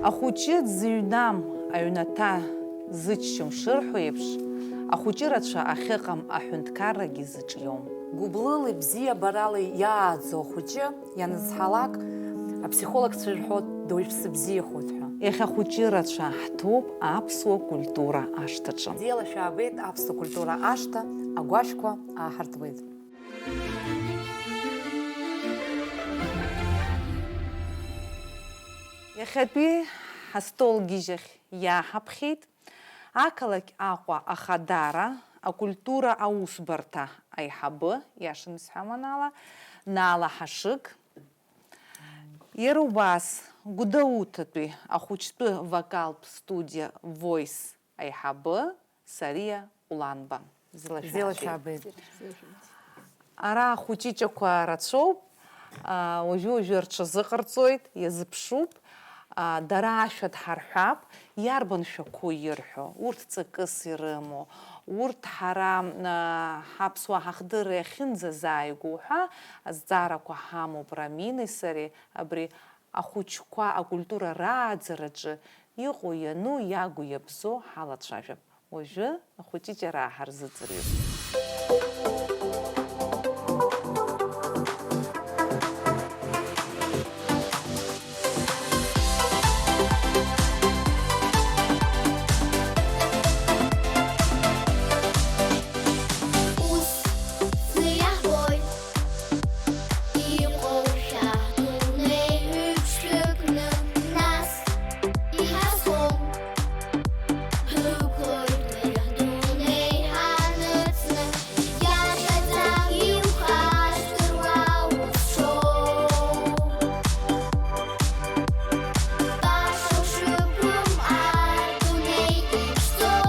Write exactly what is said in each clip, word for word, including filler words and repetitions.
Ахәыҷы дзыҩнам аҩнаҭа зыччом шырҳәо еиԥш, ахәыҷы рацәа ахьыҟам аҳәынҭқаррагьы зыҿиом. Гәыблыла ибзиабарала иааӡо ахәыҷы ианызҳалак, аԥсихологцәа ирҳәоит, дуаҩԥсы бзиахоит ҳәа. Иахьа ахәыҷы рацәа ҳҭоуп аԥсуа культура ашҭаҿы. Бзиала шәаабеит аԥсуа культура ашҭа, агәашәқәа ааҳартуеит. Иахьатәи ҳастол гьежьахь иааҳаԥхьеит ақалақь Аҟәа ахадара акультура аусбарҭа аиҳабы, иашаны исҳәаманала, Наала Ҳашыг. Иара убас Гәдоуҭатәи ахәыҷтәы вокалтә студиа Voice аиҳабы Сариа Уланба. Бзиала шәаабеит. Ара ахәыҷыҷақәа рацәоуп, аа, уажәы-уажәы рҽазыҟарҵоит, иазыԥшуп, аа, дара ашәа дҳарҳәап, иарбан шәақәоу ирҳәо, урҭ ҵакыс ирымоу, урҭ ҳара, аа, ҳаԥсуаа ҳахдырра иахьынӡазааигәоу ҳәа азҵаарақәа ҳамоуп Рамини сареи, абри ахәыҷқәа акультура рааӡараҿы иҟоу, иану, иагу, иабзоу ҳалацәажәап. Уажәы ахәыҷыҷараа ҳарзыӡырҩып. Ус зны иаҳбоит. Иҟоушәа ҳдунеи ҩ-ԥшьҩыкны, нас иҳазхом. Ҳдәықәлоит уи ҳдунеи ҳаныцны, иашаӡам иухашҭыр уа узҿоу. Баша ушықәым адунеи иԥшӡоу.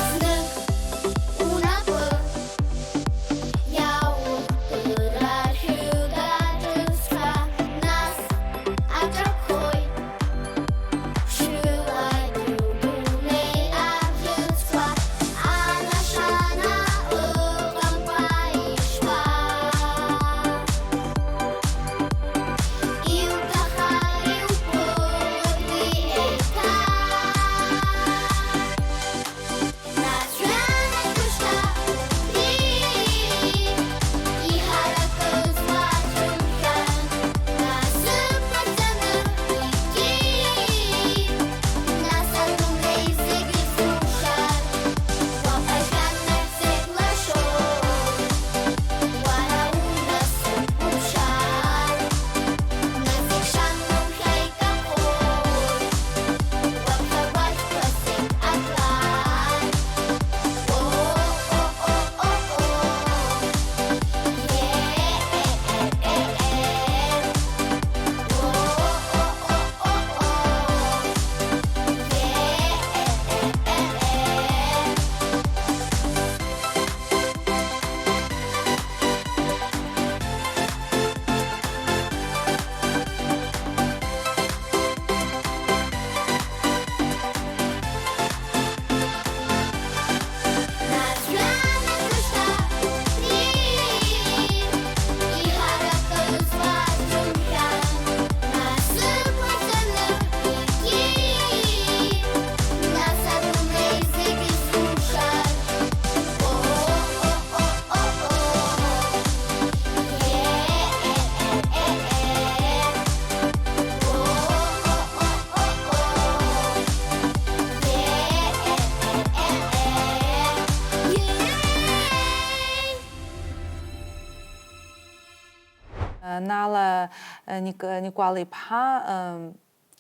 Знык унапы иауртыр ашәыга ҿыцқәа, нас аҿаԥхоит. Шәылагьы удунеи абӷьыцқәа анашана ыҟамкәа ишԥа? Иуҭахар иуԥылоит уи еиҭа. Нала Ник-, Никәал-иԥҳа,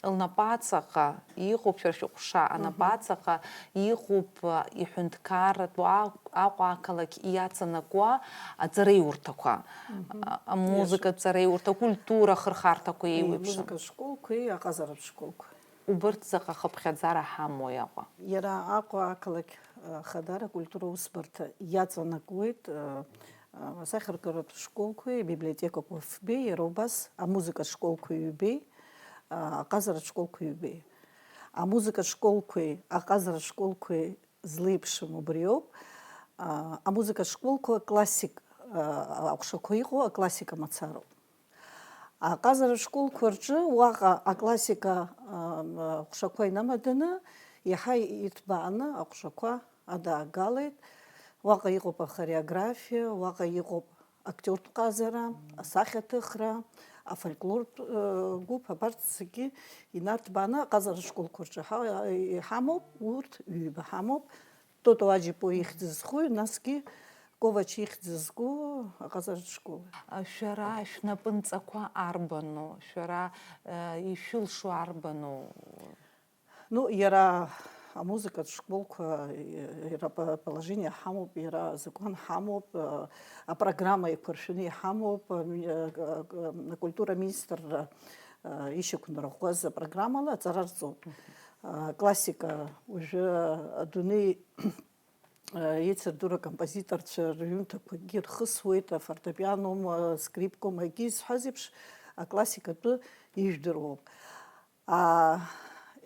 Лнапаҵаҟа иҟоуп шәара шәҟәша, анапаҵаҟа иҟоуп, а, иҳәынҭқарратә Аҟәа ақалақь иаҵанакуа аҵараиурҭақәа, а, амузыкатә ҵараиурҭа, акультура ахырхарҭақәа еиуеиԥшым. Амузыкатә школқәеи аҟазаратә школқәа. Убырҭ заҟа хыԥхьаӡара ҳамоу Аҟәа? Иара Аҟәа ақалақь, а, Ахадара акультура усбарҭа иаҵанакуеит, а, а, асахьаркыратә школқәеи абиблиотекақәа фбеи, иара убас амузыкатә школқәа ҩбеи, а, аҟазаратә школқәа ҩбеи. Амузыкатә школқәеи аҟазаратә школқәеи злеиԥшым убриоуп. А, амузыкатә школқәа классик, а, аҟәшақәа иҟоу аклассика мацароуп. Аҟазаратә школқәа рҿы уаҟа аклассика, а, м, ҟәшақәа инамаданы, иаҳа иҭбааны аҟәшақәа адаагалеит. Уаҟа иҟоуп ахореографиа, уаҟа иҟоуп актиортә ҟазара, асахьаҭыхра, афольклортә, э, гәыԥ, абарҭ зегьы инарҭбааны аҟазаратә школқәа рҿы ҳа-, иҳамоуп, урҭ ҩба ҳамоуп. Тото Аџьапуа ихьӡ зху, насгьы Ковач ихьӡ зку аҟазаратә школ. А, шәара шәнапынҵақәа арбану? Шәара, э, ишәылшо арбану? Ну, иара амузыкатә школқәа, э, иара по-, положение ҳамоуп, иара азакәан ҳамоуп, э, апрограмма еиқәыршәаны иҳамоуп, э, ми-, э, к-, к-, акультура аминистрра, э, ишьақәнарӷәӷәаз апрограммала аҵара рҵоуп. Э, классика уажәы адунеи Ицырдыруа акомпозиторцәа рҩымҭақәагьы рхысуеит, афортепианоума, скрипкома, егьи исҳәаз еиԥш, аклассикатәы ижәдыруоуп. Аа,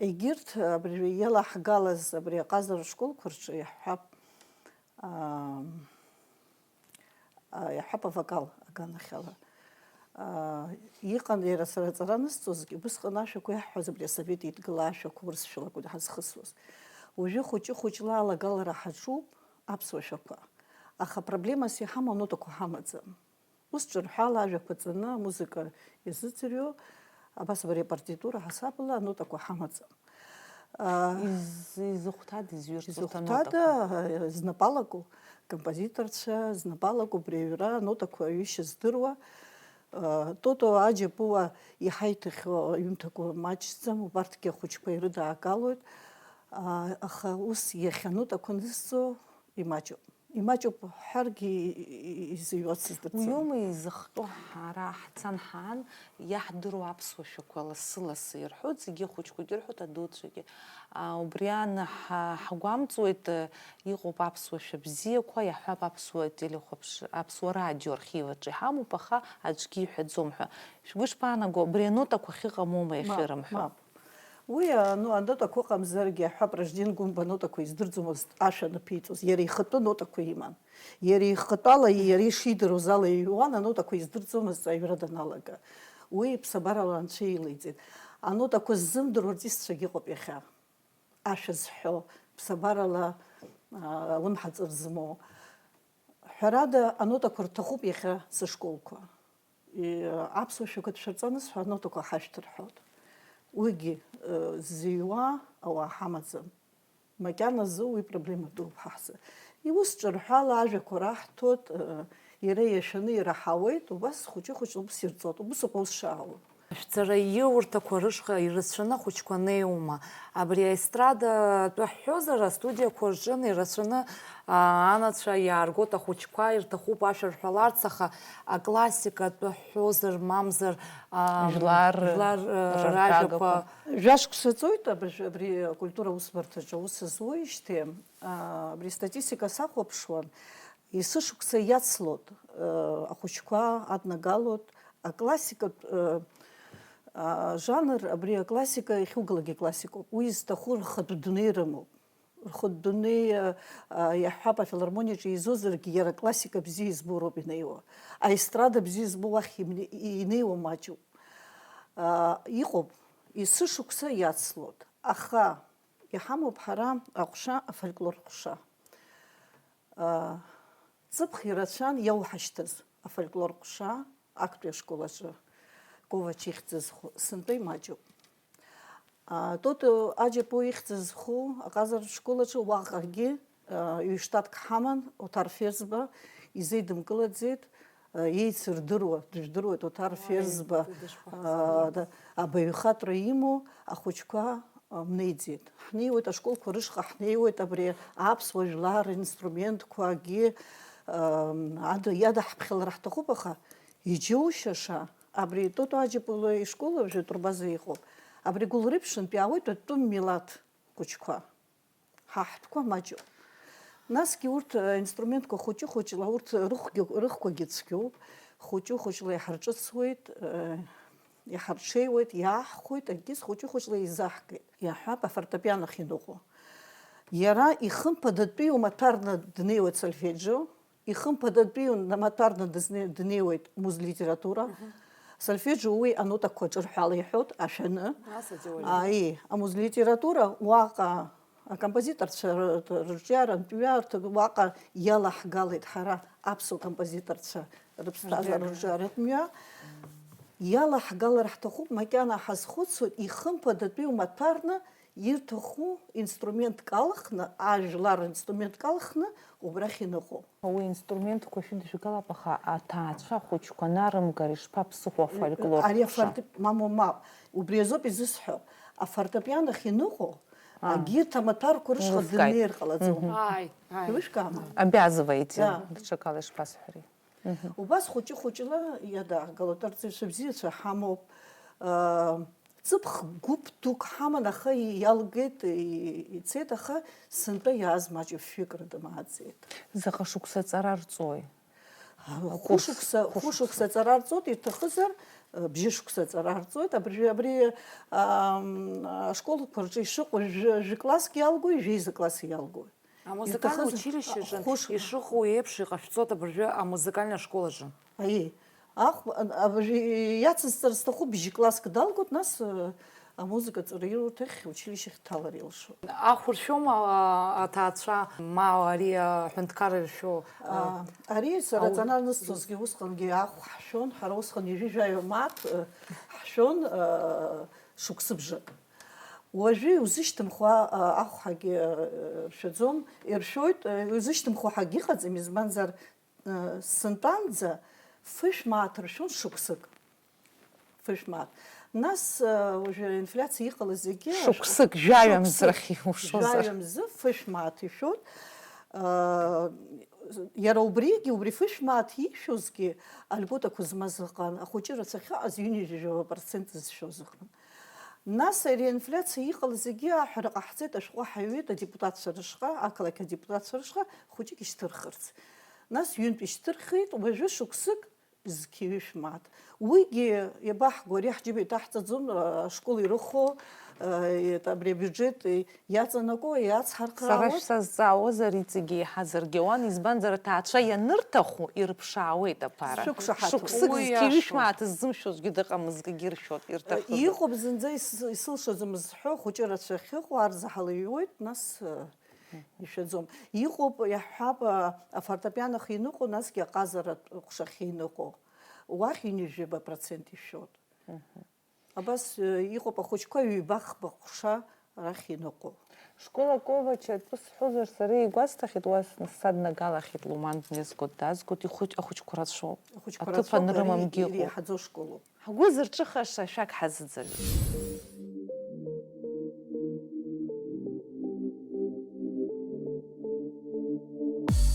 егьырҭ абри иалаҳгалаз абри аҟазара школқәа рҿы иаҳҳәап, аа, аа, иаҳҳәап, авокал аганахьала. Аа, иҟан иара сара аҵара анысҵозгьы, убысҟан ашәақәа иаҳҳәоз абри асовет еидгыла ашәақәа урысшәала акәын ҳазхысуаз. Уажәы хәыҷы-хәыҷла алагалара ҳаҿуп аԥсуа шәақәа. Аха проблемас иҳамоу анотақәа ҳамаӡам. Ус ҿырҳәала ажәақәа ҵаны амузыка иазыӡырҩуа, абас абри апартитура ҳасабала анотақәа ҳамаӡам. Аа, Из-, изыхәҭада, изҩырҵо урҭ изыхәҭада, анотақәа? Знапалаку, композиторцәа, знапалаку убри аҩра анотақәа аҩышьа здыруа, аа, Тото Аџьапуа иҳаиҭахьоу аҩымҭақәа маҷӡам, убарҭгьы ахәыҷқәа ирыдаагалоит, аа, аха ус иахьа анотақәа анысҵо имаҷуп. Имаҷуп ҳәаргьы изыҩуа сыздырӡом. Уиоума изыхҟьо, ҳара ҳцан ҳаан, иаҳдыруа аԥсуа шәақәа лассы-лассы ирҳәоит, зегьы ахәыҷқәагьы ирҳәоит, адуцәагьы. А, убри аан ҳа-, ҳгәамҵуеит, э, иҟоуп аԥсуа шәа бзиақәа, иаҳҳәап, аԥсуа телехәаԥш-, аԥсуа радио архив аҿы иҳамоуп, аха аӡәгьы иҳәаӡом ҳәа. Шәгәы ишԥаанаго, абри анотақәа ахьыҟамоума, мап, иахьырымҳәо? Мап. Уи, а, ну, анотақәа ыҟамзаргьы, иаҳҳәап, Ражден Гәымба анотақәа издырӡомызт ашәа анаԥиҵоз, иара ихатәы нотақәа иман. Иара ихатәала, иара ишидыруаз ала иҩуан, анотақәа издырӡомызт аҩра даналага. Уи ԥсабарала анцәа илеиҵеит. Анотақәа ззымдыруа артистцәагьы ыҟоуп иахьа. Ашәа зҳәо, ԥсабарала, а, алымҳаҵыр змоу. Ҳәарада, анотақәа рҭахуп иахьа сышколқәа. И-, аԥсуа шәақәа дшәырҵа анысҳәа, анотақәа ҳашәҭ рҳәоит. Уигьы, э, зыҩуа ауаа ҳамаӡам. Макьаназы уи проблема дууп ҳа ҳзы. Иус ҿырҳәала ажәақәа раҳҭоит, э, иара иашәаны ираҳауеит, убас хәыҷы-хәыҷла убыс ирҵоит, убыс ауп аус шаауа. Шәцара иурҭақәа рышҟа ирацәаны ахәыҷқәа неиума? Абри аестрадатәы ҳҳәозар, астудиақәа рҿы ирацәаны, аа, анацәа иааргоит ахәыҷқәа, ирҭахуп ашәа рҳәаларц, аха аклассикатәы ҳҳәозар, мамзар, аа, Жәлар жәлар, аа, рыргагақәа. Ражәақәа. Жәашықәса ҵуеит абри, абри акультура усбарҭаҿы аус зуеижьҭеи, аа, абри астатистика сахәаԥшуан, есышықәса иацлоит, э, ахәыҷқәа аднагалоит, аклассикатә, э, а, жанр, абри аклассика иахьугалакгьы классикоуп. Уи зҭаху рхатә дунеи рымоуп. Рхатә дунеи, а, а, иаҳҳәап, афилармониаҿы еизозаргьы, иара аклассика бзиа избо роуп инеиуа. Аестрада бзиа избо уахь имне-, и-, инеиуа маҷуп. А, иҟоуп, есышықәса иацлоит. Аха иҳамоуп ҳара аҟәша, афольклор ҟәша. Ҵыԥх ирацәан иауҳашьҭыз афольклор ҟәша актәи ашкол аҿы, Ковач ихьӡ зху, сынтәа имаҷуп. Тото Аџьапуа ихьӡ зху аҟазаратә школ аҿы уаҟагьы ҩ-штатк ҳаман, Оҭар Ферзба изеидымкылаӡеит. еицырдыруа, дыжәдыруеит Оҭар Ферзба, дышԥаҳзаари. Абаҩхатәра имоу ахәыҷқәа мнеиӡеит. Ҳнеиуеит ашколқәа рышҟа, ҳнеиуеит абри аԥсуа жәлар ринструментқәагьы, ада, иадаҳԥхьалар ҳҭахуп, аха иџьоушьаша, абри Тото Аџьапула ишкол абжа турбаза иҟоуп. Абри Гәылрыԥшьынтә иаауеит атәым милаҭ хәыҷқәа. Ҳа ҳтәқәа маҷуп. Насгьы урҭ, э, инструментқәа хәыҷы-хәыҷла, урҭ рыхәгьы, рыхқәагьы цәгьоуп, хәыҷы-хәыҷла иҳарҿыцуеит, э, иҳарҽеиуеит, иааҳхәоит, акгьы хәыҷы-хәыҷла еизаҳгеит. Иаҳҳәап, афортепиано ахь иныҟәо. Иара ихымԥадатәиу маҭәарны днеиуеит сольфеџио, ихымԥадатәиу маҭәарны дызне-, днеиуеит музлитература. Мгм. Сольфеџио уи анотақәа ҿырҳәала иҳәоит, ашәаны. Нас атеориа. Аи, амузлитература уаҟа акомпозиторцәа р-, р-, рҿиара, анытәиарҭа уаҟа иалаҳгалеит ҳара аԥсуа композиторцәа рыԥсҭазаара Рҿиара. Рҿиаратә мҩа. Иалаҳгалар ҳҭахуп, макьана ҳазхәыцуеит, ихымԥадатәиу маҭәарны ирҭаху инструментк алхны, ажәлар ринструментк алхны убрахь иныҟәо. Уи инструментқәа шәыдыжәгалап, аха аҭаацәа ахәыҷқәа нарымгар ишԥаԥсыхәо афольклор Ари ҟәша? Афортеп-, мамоу, мап. Убри азоуп изысҳәо. Афортепиано ахь иныҟәо, А. Егьырҭ амаҭәарқәа рышҟа Ирывкааит. Дымнеир ҟалаӡом. Мгм. Ааи, ааи. Илышәкаама? Обязываете, Да. Даҽакала ишԥасҳәари? Мгм. Убас хәыҷы-хәыҷла иадаагалоит, арҵаҩцәа бзиацәа ҳамоуп. Ыы, ҵыԥх гәыԥ дук ҳаман, аха иалгеит, и-, ицеит, аха сынтәа иааз маҷҩык рыдымааӡеит. Заҟа шықәса аҵара рҵои? Хәышықәса, хәышықәса. Хәышықәса аҵара рҵоит, иҭахызар, ы, бжьышықәса аҵара рҵоит. Абыржәы, абри, ам, ашколқәа рҿы ишыҟоу, жәа-, жәа-класск иалгои, жәеиза класс иалгои? Амузыкальное Иҭахыз-, училищеҿы хәышықәса. Ишыҟоу еиԥш иҟашәҵоит абыржәы амузыкальная школаҿы. Аиеи. Ахә-, а-, абыржәы иацызҵар сҭахуп, бжьы класск далгоит, нас, ы, Амузыкаҵараиурҭахь, училищехь дҭалар илшоит. Ахә ршәома, а, аҭаацәа, ма ари аҳәынҭқарра иршәо, а, А, ари сара ауаҩ- ҵананысҵозгьы усҟангьы ахә ҳшәон, ҳара усҟан ҩажәи жәаҩа мааҭ, э, ҳшәон, э, шықәсыбжак. Уажәы иузышьҭымхуа, а, ахә ҳагьы, э, ршәаӡом, иршәоит, э, иузышьҭымхуа ҳагьы ыҟаӡам, избанзар, Сынтәанӡа фышә мааҭ ршәон шықәсык. Фышә мааҭ. Нас, уажәы аинфляциа иҟалаз зегьы Шықәсык, жәаҩа мзы шықәсык, рахь иушозар. Жәаҩа мзы фышә мааҭ ишәон. Иара убригьы, убри фышә мааҭ ишәозгьы, альготақәа змаз ыҟан, ахәыҷы рацәахьыҟаз ҩынҩажәа процент зшәоз ыҟан. Нас ари аинфляциа иҟалаз зегьы аҳәара ҟаҳҵеит, ашәҟәы ҳаҩит адепутатцәа рышҟа, ақалақь адепутатцәа рышҟа, хәыҷык ишьҭырхырц. Нас ҩынтә ишьҭырхит, уажәы шықәсык зқьи ҩышә мааҭ. Уигьы иабаҳго, ари ҳџьыба иҭаҳҵаӡом, ашкол ирыхәо, абри абиуџьеҭ иаҵанакуа, Сара иацҳархаауа. Шәсазҵаауазар, иҵегьы еиҳа заргьы ауан, избанзар, аҭаацәа ианырҭаху ирыԥшаауеит аԥара. Шәықәшаҳаҭуп. Шықәсык Уи зқьи ҩышә иашоуп. Мааҭ ззымшәозгьы дыҟамызт, егьыршәоит, ирҭахызар. Иҟоуп зынӡа ис-, исылшаӡом зҳәо, хәыҷы рацәа ахьыҟоу, арзаҳал иҩуеит, нас, Ишәаӡом. Иҟоуп, иаҳҳәап, а, афортепиано ахь иныҟәо, насгьы аҟазаратә ҟәшахь иныҟәо. Уахь ҩынҩажәаба процент ишәоит. Мгм. Абас, э, иҟоуп ахәыҷқәа ҩба-хԥа ҟәша рахь иныҟәо. Школа Ковача атәы сҳәозар, сара игәасҭахьеит, уа саднагалахьеит, Луман днезгоит, дазгоит, ихәыҷ-, ахәыҷқәа рацәоуп. Ахәыҷқәа Аҭыԥ рацәоуп, анрымамгьы ири-, иҟоуп. Иреиҳаӡоу школоуп. Ҳгәы зырҿыхаша шәак ҳазыӡырҩит.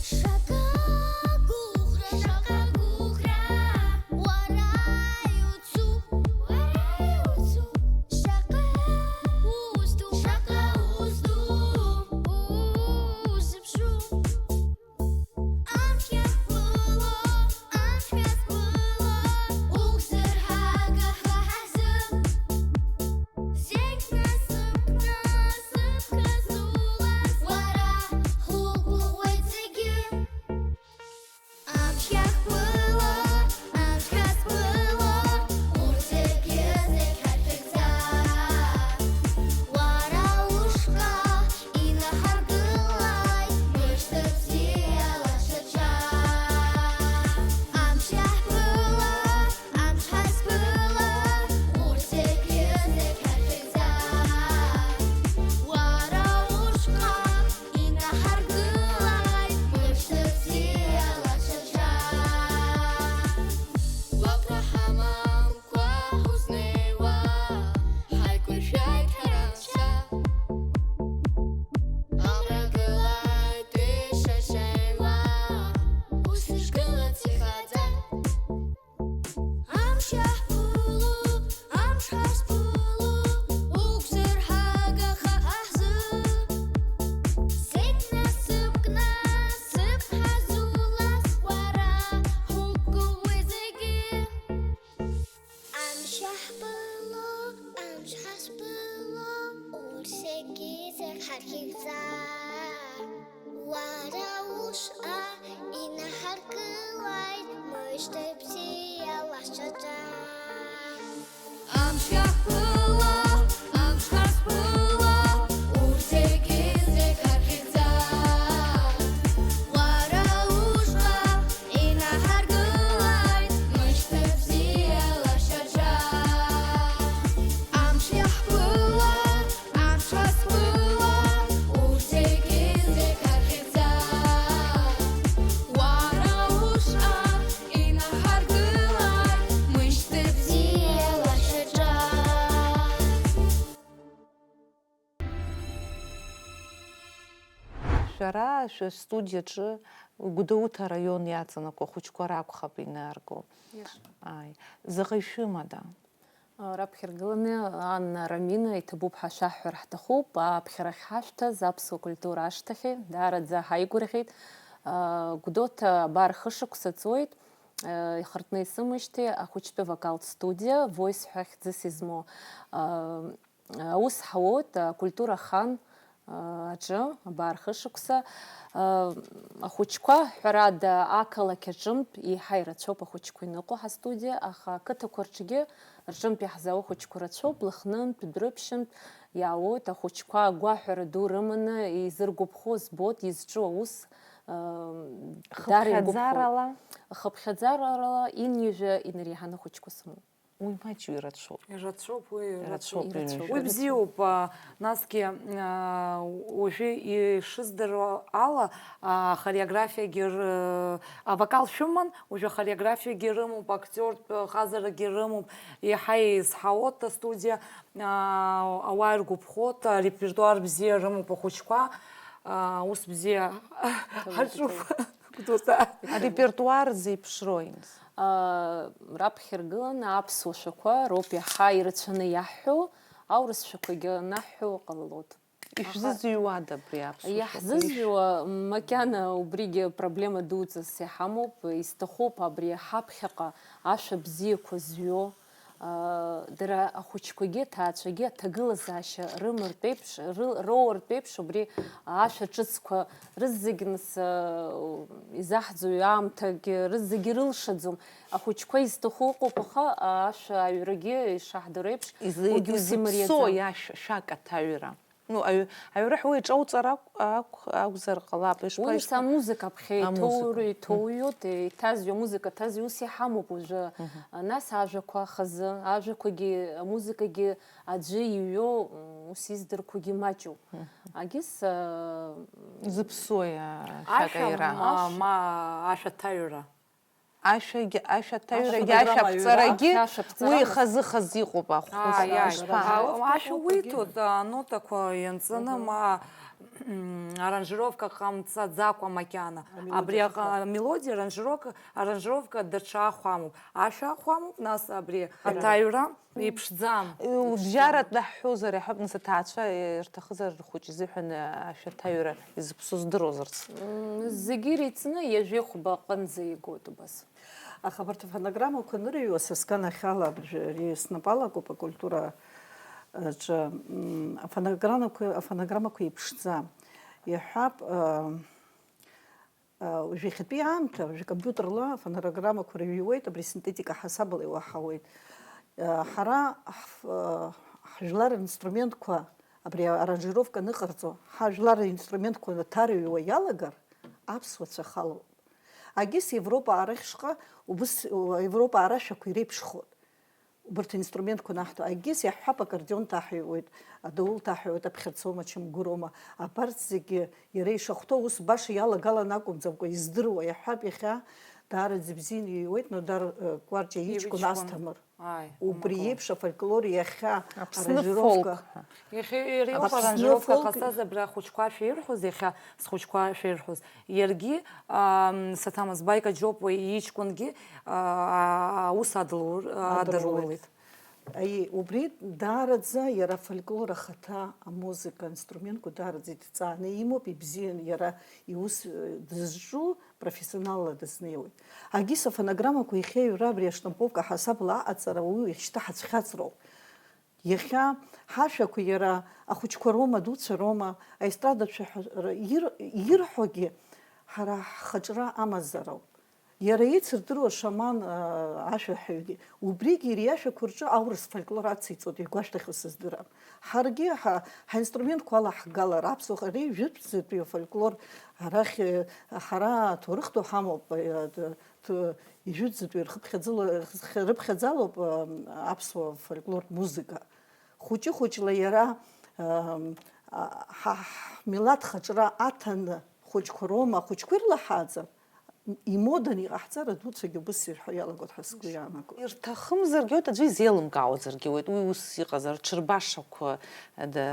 Шаҟа гәыӷра, шаҟа гәыӷра, уара иуцу, уара иуцу, шаҟа ус ду, шаҟа ус ду, узыԥшу. Амшә иақәгыло, амшә иақәгыло, угәзырҳага ҳәа ҳазы. Амшьахәыла, амшхасԥыла, урҭ зегьы зегь ахьӡа. Уара ушҟа инаҳаргылааит мышьҭа бзиала шьаҿа. Амшьахәыла, амшхасԥыла, урҭ зегьы зегь ахьӡа. Уара ушҟа инаҳаргылааит мышьҭа бзиала шьаҿа. Шәара шәыстудиаҿы Гәдоуҭа араион иаҵанакуа ахәыҷқәа ракәхап инарго. Ааи. Заҟа ишәымада? Раԥхьа иргыланы Анна Рамина иҭабуп ҳәа шәаҳҳәар ҳҭахуп, аԥхьарахь ҳашәҭаз аԥсуа культура ашҭахьы, даараӡа ҳаигәырӷьеит. Гәдоуҭа абар хышықәса ҵуеит, ихыртны исымоижьҭеи ахәыҷтәы вокалтә студиа Voice ҳәа хьӡыс измоу. Аус ҳауоит акультура ахан аҿы, абар хышықәса. Ахәыҷқәа, ҳәарада, ақалақь аҿынтә еиҳа ирацәоуп ахәыҷқәа иныҟәо ҳастудиа, аха ақыҭақәа рҿгьы рҿынтә иаҳзаауа ахәыҷқәа рацәоуп, Лыхнынтә, Дәрыԥшьынтә иаауоит ахәыҷқәа агәаҳәара ду рыманы изыргәаԥхо збоит, изҿу аус дара иргәаԥхоит. Хыԥхьаӡарала? Хыԥхьаӡарала инижәа инареиҳаны ахәыҷқәа сымоуп. Уи маҷҩы ирацәоуп. Ирацәоуп, уи ирацәоуп. Ирацәоуп, ирацәоуп. Уи бзиоуп, а, насгьы, а, уажәы ишыздыруа ала, а, ахореографиагьы р-, авокал шәыман, уажәы ахореографиагьы рымоуп, актиортә ҟазарагьы рымоуп, еиҳа еизҳауоуп астудиа, а, ауаа иргәаԥхоит, арепертуар бзиа рымоуп ахәыҷқәа, а, ус бзиа ҳаҿуп. Гәдоуҭа. Арепертуар зеиԥшроу инс? Раԥхьа иргыланы аԥсуа шәақәа роуп иаҳа ирацәаны иаҳҳәо, аурыс шәақәагьы анаҳҳәо ҟалалоит. Ишәзызҩуада абри аԥсуа шәақәа? Иаҳзызҩуа, макьана убригьы проблема дуӡӡас иҳамоуп, исҭахуп абри ҳаԥхьаҟа ашәа бзиақәа зҩо, Дара ахәыҷқәагьы аҭаацәагьы аҭагылазаашьа рымартә еиԥш, роуртә еиԥш, убри ашәа ҿыцқәа рызегь нас изаҳӡои аамҭагьы рызегь ирылшаӡом. Ахәыҷқәа изҭаху ыҟоуп, аха ашәа аҩрагьы ишаҳдыруа еиԥш, уигьы ус имариаӡам. Изыԥсоу иашәа, шәак аҭаҩра. Ну, аҩ-, аҩра ҳәа уи ҿауҵар акә-, акә-, акәзар ҟалап, ишԥа-, Уи нас ишԥа-, амузыка ԥхьа амузыка. Иҭоур-, Мгм. Иҭоуҩоит, иҭазҩ-, амузыка ҭазҩ, ус иҳамоуп уажәы. Мгм. Нас ажәақәа хазы, ажәақәагьы, амузыкагьы аӡәы иҩу, м, ус издырқәогьы маҷуп. Мгм. Агьыс, а, Зыԥсуи, а, Ашәа, шәакаира. Ма, ма ашәаҭаҩра. Ашәагьы, ашәаҭаҩрагьы, ашәаԥҵарагьы, ашәаԥҵарагьы уи хазы-хазы иҟоуп ахәыҷқәа. Ааи, ааи. Ишԥа? Ашәа уиҭоит, анотақәа ианҵаны, ма, м, аранжировка ҟамҵаӡакәа макьана. Абри амелодиа, аранжировка, аранжировка даҽа ахә амоуп. Ашәа ахә амоуп, нас абри аҭаҩра. Иԥшӡам. Убжьаратә даҳҳәозар, иаҳҳәап, нас, аҭаацәа ирҭахызар рхәыҷ изыҳәан ашәаҭаҩра изыԥсоу здыруазарц. Зегьы иреицны ҩажәи хәба аҟынӡа игоит убас. Аха абарҭ афонограммақәа анырыҩуа, са сганахьала, абыржәы ари снапы алакуп акультура аҿы, м, афонограммақәа, афонограммақәа еиԥшӡам. Иаҳҳәап, а, Уажә иахьатәи аамҭа, уажә акомпиутерла афонограммақәа рыҩуеит, абри асинтетика ҳасабала иуаҳауеит. Ҳара ҳф-, ҳжәлар ринструментқәа абри аранжировка аныҟарҵо, ҳажәлар ринструментқәа аҭарыҩуа иалагар, аԥсуа цәа халоуп. Агьыс Европа арахьшҟа убыс, Европа арашәақәа иреиԥшхоит. Убарҭ аинструментқәа наҳҭо, акгьы сиаҳҳәап, аккордеон ҭаҳәа иуеит, адоул ҭаҳәа иуеит, аԥхьарцоума, ачамгәыроума, абарҭ зегьы иара ишахәҭоу ус баша иалагалан акәымӡамкәа, издыруа, иаҳҳәап, иахьа даараӡа ибзианы иҩуеит Нодар, э, Кәарҷиа иҷкәын Иҷкәын. Асҭамыр. Ааи, Убри умакуа. Еиԥш афольклор иахьа Аԥсны аранжировка. Фолк. Иахьа иара иоуп Аԥсны аранжировка фолк. Ҟасҵаз, абра ахәыҷқәа шәирҳәоз, иахьа схәыҷқәа шәирҳәоз. Иаргьы, ам, Саҭамаз Баика Џьопуа иҷкәынгьы, а, аус адылур-, Адыруеит. Адыруеит. Аиеи, убри даараӡа иара афольклор ахаҭа, амузыка, аинструментқәа даараӡа иҭҵааны имоуп, ибзиан иара иус, э, дызҿу профессионалла дызнеиуеит. Агьыс афонограммақәа иахьа иҩра абри аштамповка ҳасабла аҟаҵара уаҩы иахьшьҭа ҳацәхьаҵроуп. Иахьа ҳашәақәа иара ахәыҷқәа роума, адуцәа роума, аестрадатә шәаҳәара ир-, ирҳәогьы ҳара ҳхаҿра амазароуп. Иара ицырдыруа шаман, аа, ашәаҳәаҩгьы, убригьы иара иашәақәа рҿы аурыс фольклор ациҵоит, игәашәҭахьоу сыздырам. Ҳаргьы ҳа-, ҳаинструментқәа алаҳгалар, аԥсуа, ари жәытәӡатәи афольклор арахь, э, ҳара аҭоурых ду ҳамоуп, э, т-, т-, ижәытәӡатәи рхыԥхьаӡало-, рхы-, рыԥхьаӡалоуп, э, аԥсуа фольклортә музыка. Хәыҷы-хәыҷла иара, э, а, ҳа-, ҳмилаҭ хаҿра аҭаны, хәыҷқәа роума, ахәыҷқәа ирлаҳааӡар, имоданы иҟаҳҵар, адуцәагьы убыс ирҳәо иалагоит ҳәа сгәы иаанагоит. Ирҭахымзаргьы ауеит, аӡәы изеилымкаауазаргьы ауеит, уи ус иҟазар, аҽырбашақәа, да,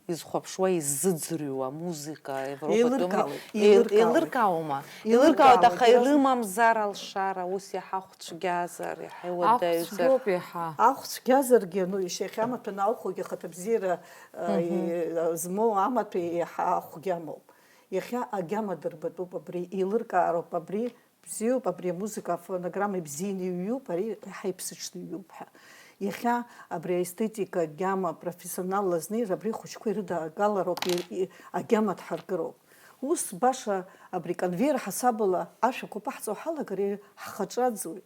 изхәаԥшуа, иззыӡырҩуа амузыка, Европатәи аму-, Еилыркаауеит, еил-, еилыркаауеит. Еилыркаауама? Еилыркаауеит, Еилыркаауеит, аха иразҟ- ирымамзар алшара, ус иаҳа ахә цәгьазар, иаҳа иуадаҩзар. Ахә цәгьоуп иаҳа. Ахә цәгьазаргьы, ну, ишьа иахьа амаҭәа наухәогьы ахаҭабзиара, а, Мгм. и-, змоу амаҭәа иаҳа ахәгьамоуп. Иахьа агьама дырбатәуп абри, еилыркаароуп абри, бзиоуп, абри амузыка афонограмма ибзианы иҩуп, ари иаҳа иԥсыҽны иҩуп ҳәа. Иахьа абри аестетика агьама профессионалла знеиз абри ахәыҷқәа ирыдаагалароуп, и-, и-, агьама дҳаркыроуп. Ус баша абри конвейер ҳасабала ашәақәа ԥаҳҵо ҳалагар, ҳхаҿы аӡуеит.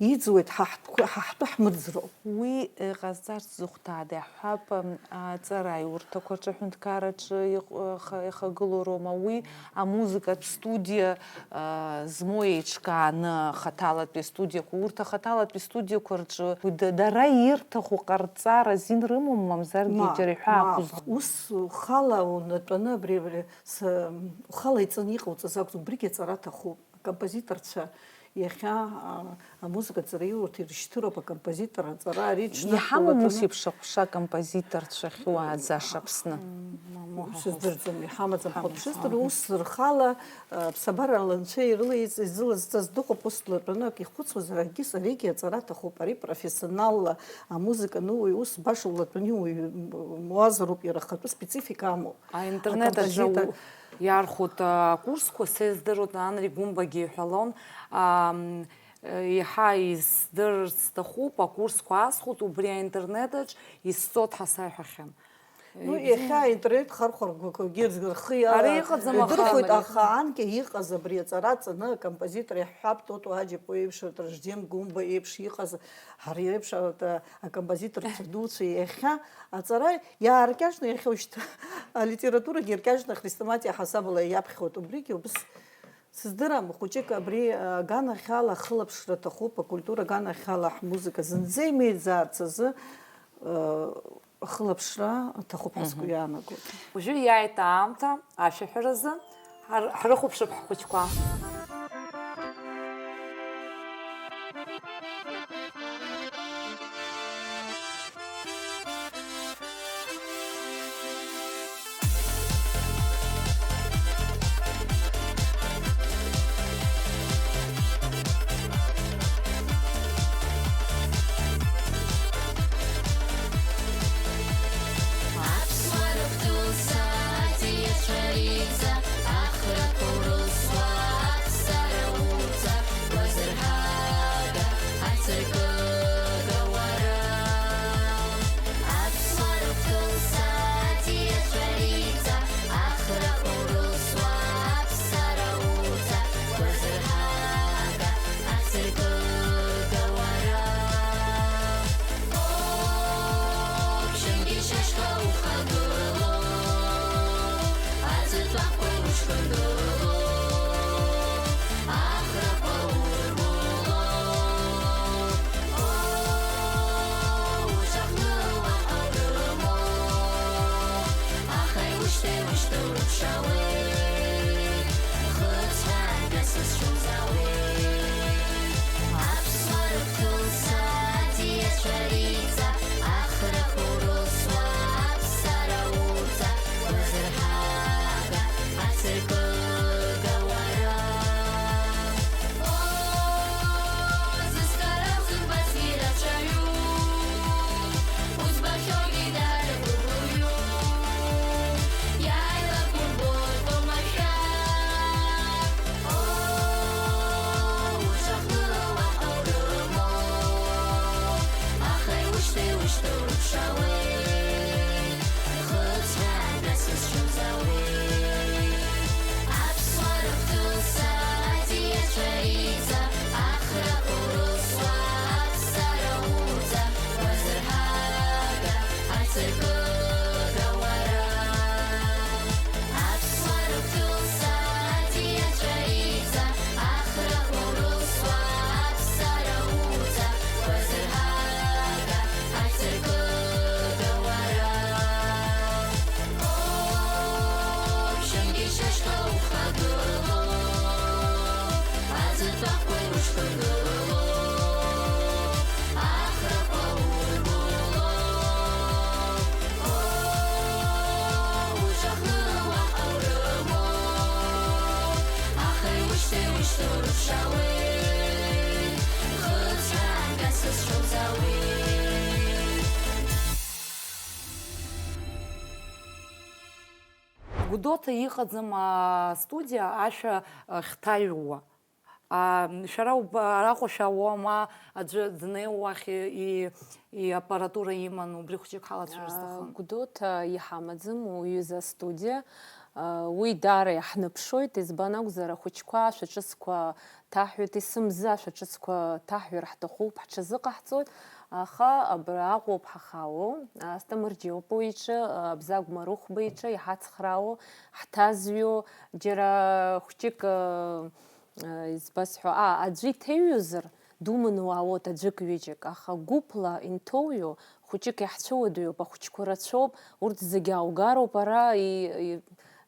Иӡуеит, ҳа ҳтәқәа, ҳа ҳтәы ҳмырӡроуп. Уи, э, ҟазҵарц зыхәҭаада, иаҳҳәап, м, аҵара аиурҭақәа рҿы, аҳәынҭқарраҿы иҟ-, э, ха-, ихагылоу роума, уи амузыкатә студиа, э, змоу еиҿкааны, ахаҭалатәи астудиақәа, урҭ ахаҭалатәи студиақәа рҿы уи да-, дара ирҭаху ҟарҵара азин рымоума, мамзаргьы Мап, џьара иҳәаақәызхуа? Мап. Ус ухала унатәаны абри, абри, с-, ухала иҵаны иҟауҵаз акәӡам, убригьы аҵара аҭахуп. Акомпозиторцәа иахьа, а, амузыкаҵараиурҭа ирышьҭыроуп, акомпозитор аҵара ари ҽнак Иҳамам ус улатәаны еиԥш аҟәша акомпозиторцәа ахьуааӡаша Аԥсны? М, мамоу, Ус ҳа здырӡом, иҳамаӡам, Ҳамаӡам. Ҳаԥшыстәра ус рхала, а, ԥсабара анцәа ирыла из-, изылазҵаз дыҟоуп, ус длатәаны ак ихәыцуазар, акгьы саригьы аҵара аҭахуп, ари профессионалла амузыка аныуаҩ ус баша улатәаны иуҩуазароуп, иара ахатәы специфика амоуп. Аинтернет аҿы Акомпозитор- у-, иархәоит акурсқәа, сездыруеит, Анри Гәымбагьы иҳәалон, ам, еиҳа издырырц сҭахуп, акурсқәа аасхәоит, убри аинтернет аҿ исҵоит ҳәа саҳәахьан. Ну, Ибзиан. Иахьа аинтернет хархәаргақәагьы рхы иа-, Ари иҟаӡам, аха идырхәоит, аха анкьа иҟаз абри аҵара ҵаны акомпозитор иаҳҳәап, Тото Аџьапуа еиԥш, Ражден Гәымба еиԥш иҟаз, ҳара еиԥш, а, акомпозиторцәа дуцәа иахьа аҵара иааркьаҿны иахьа уажәшьҭа алитературагьы иркьаҿны ахрестоматиа ҳасабала иаԥхьоит. Убригьы убыс сыздырам, хәыҷык абри аганахьала ахылаԥшра аҭахуп, акультура аганахьала ҳмузыка зынӡа имеиӡарц азы, э, ахылаԥшра аҭахуп ҳәа сгәы Мгм. иаанагоит. Уажәы иааит аамҭа ашәаҳәаразы, ҳар-, ҳрыхәаԥшып ҳхәыҷқәа. Гәдоуҭа иҟаӡам астудиа ашәа хьҭаҩуа. Шәара араҟа шәаауама, аӡәы днеиуа уахь иаппаратура иманы, убри хәҷык ҳалацәажәар сҭахын. Гәдоуҭа иҳамаӡам уҩыза астудиа. Уи даара иаҳныԥшуеит, избан акәзар, ахәыҷқәа ашәа ҿыцқәа ҭаҳәоит, есымзы ашәа ҿыцқәа ҭаҳәар ҳҭахуп, ҳҽазыҟаҳҵоит, аха абра Аҟәоуп ҳахаау, Асҭамыр Џьопуа иҿы, Абзагә Марыхәба иҿы иҳацхраауа, ҳҭазҩо, џьара хәҷык, избасҳәо, а, аӡәы иҭеиҩызар, думаны уаауеит аӡәык-ҩыџьак, аха гәыԥла инҭоуҩу хәҷык иаҳцәыуадаҩуп, ахәҷқәа рацәоуп, урҭ зегьы ааугароуп, ара и-, и-,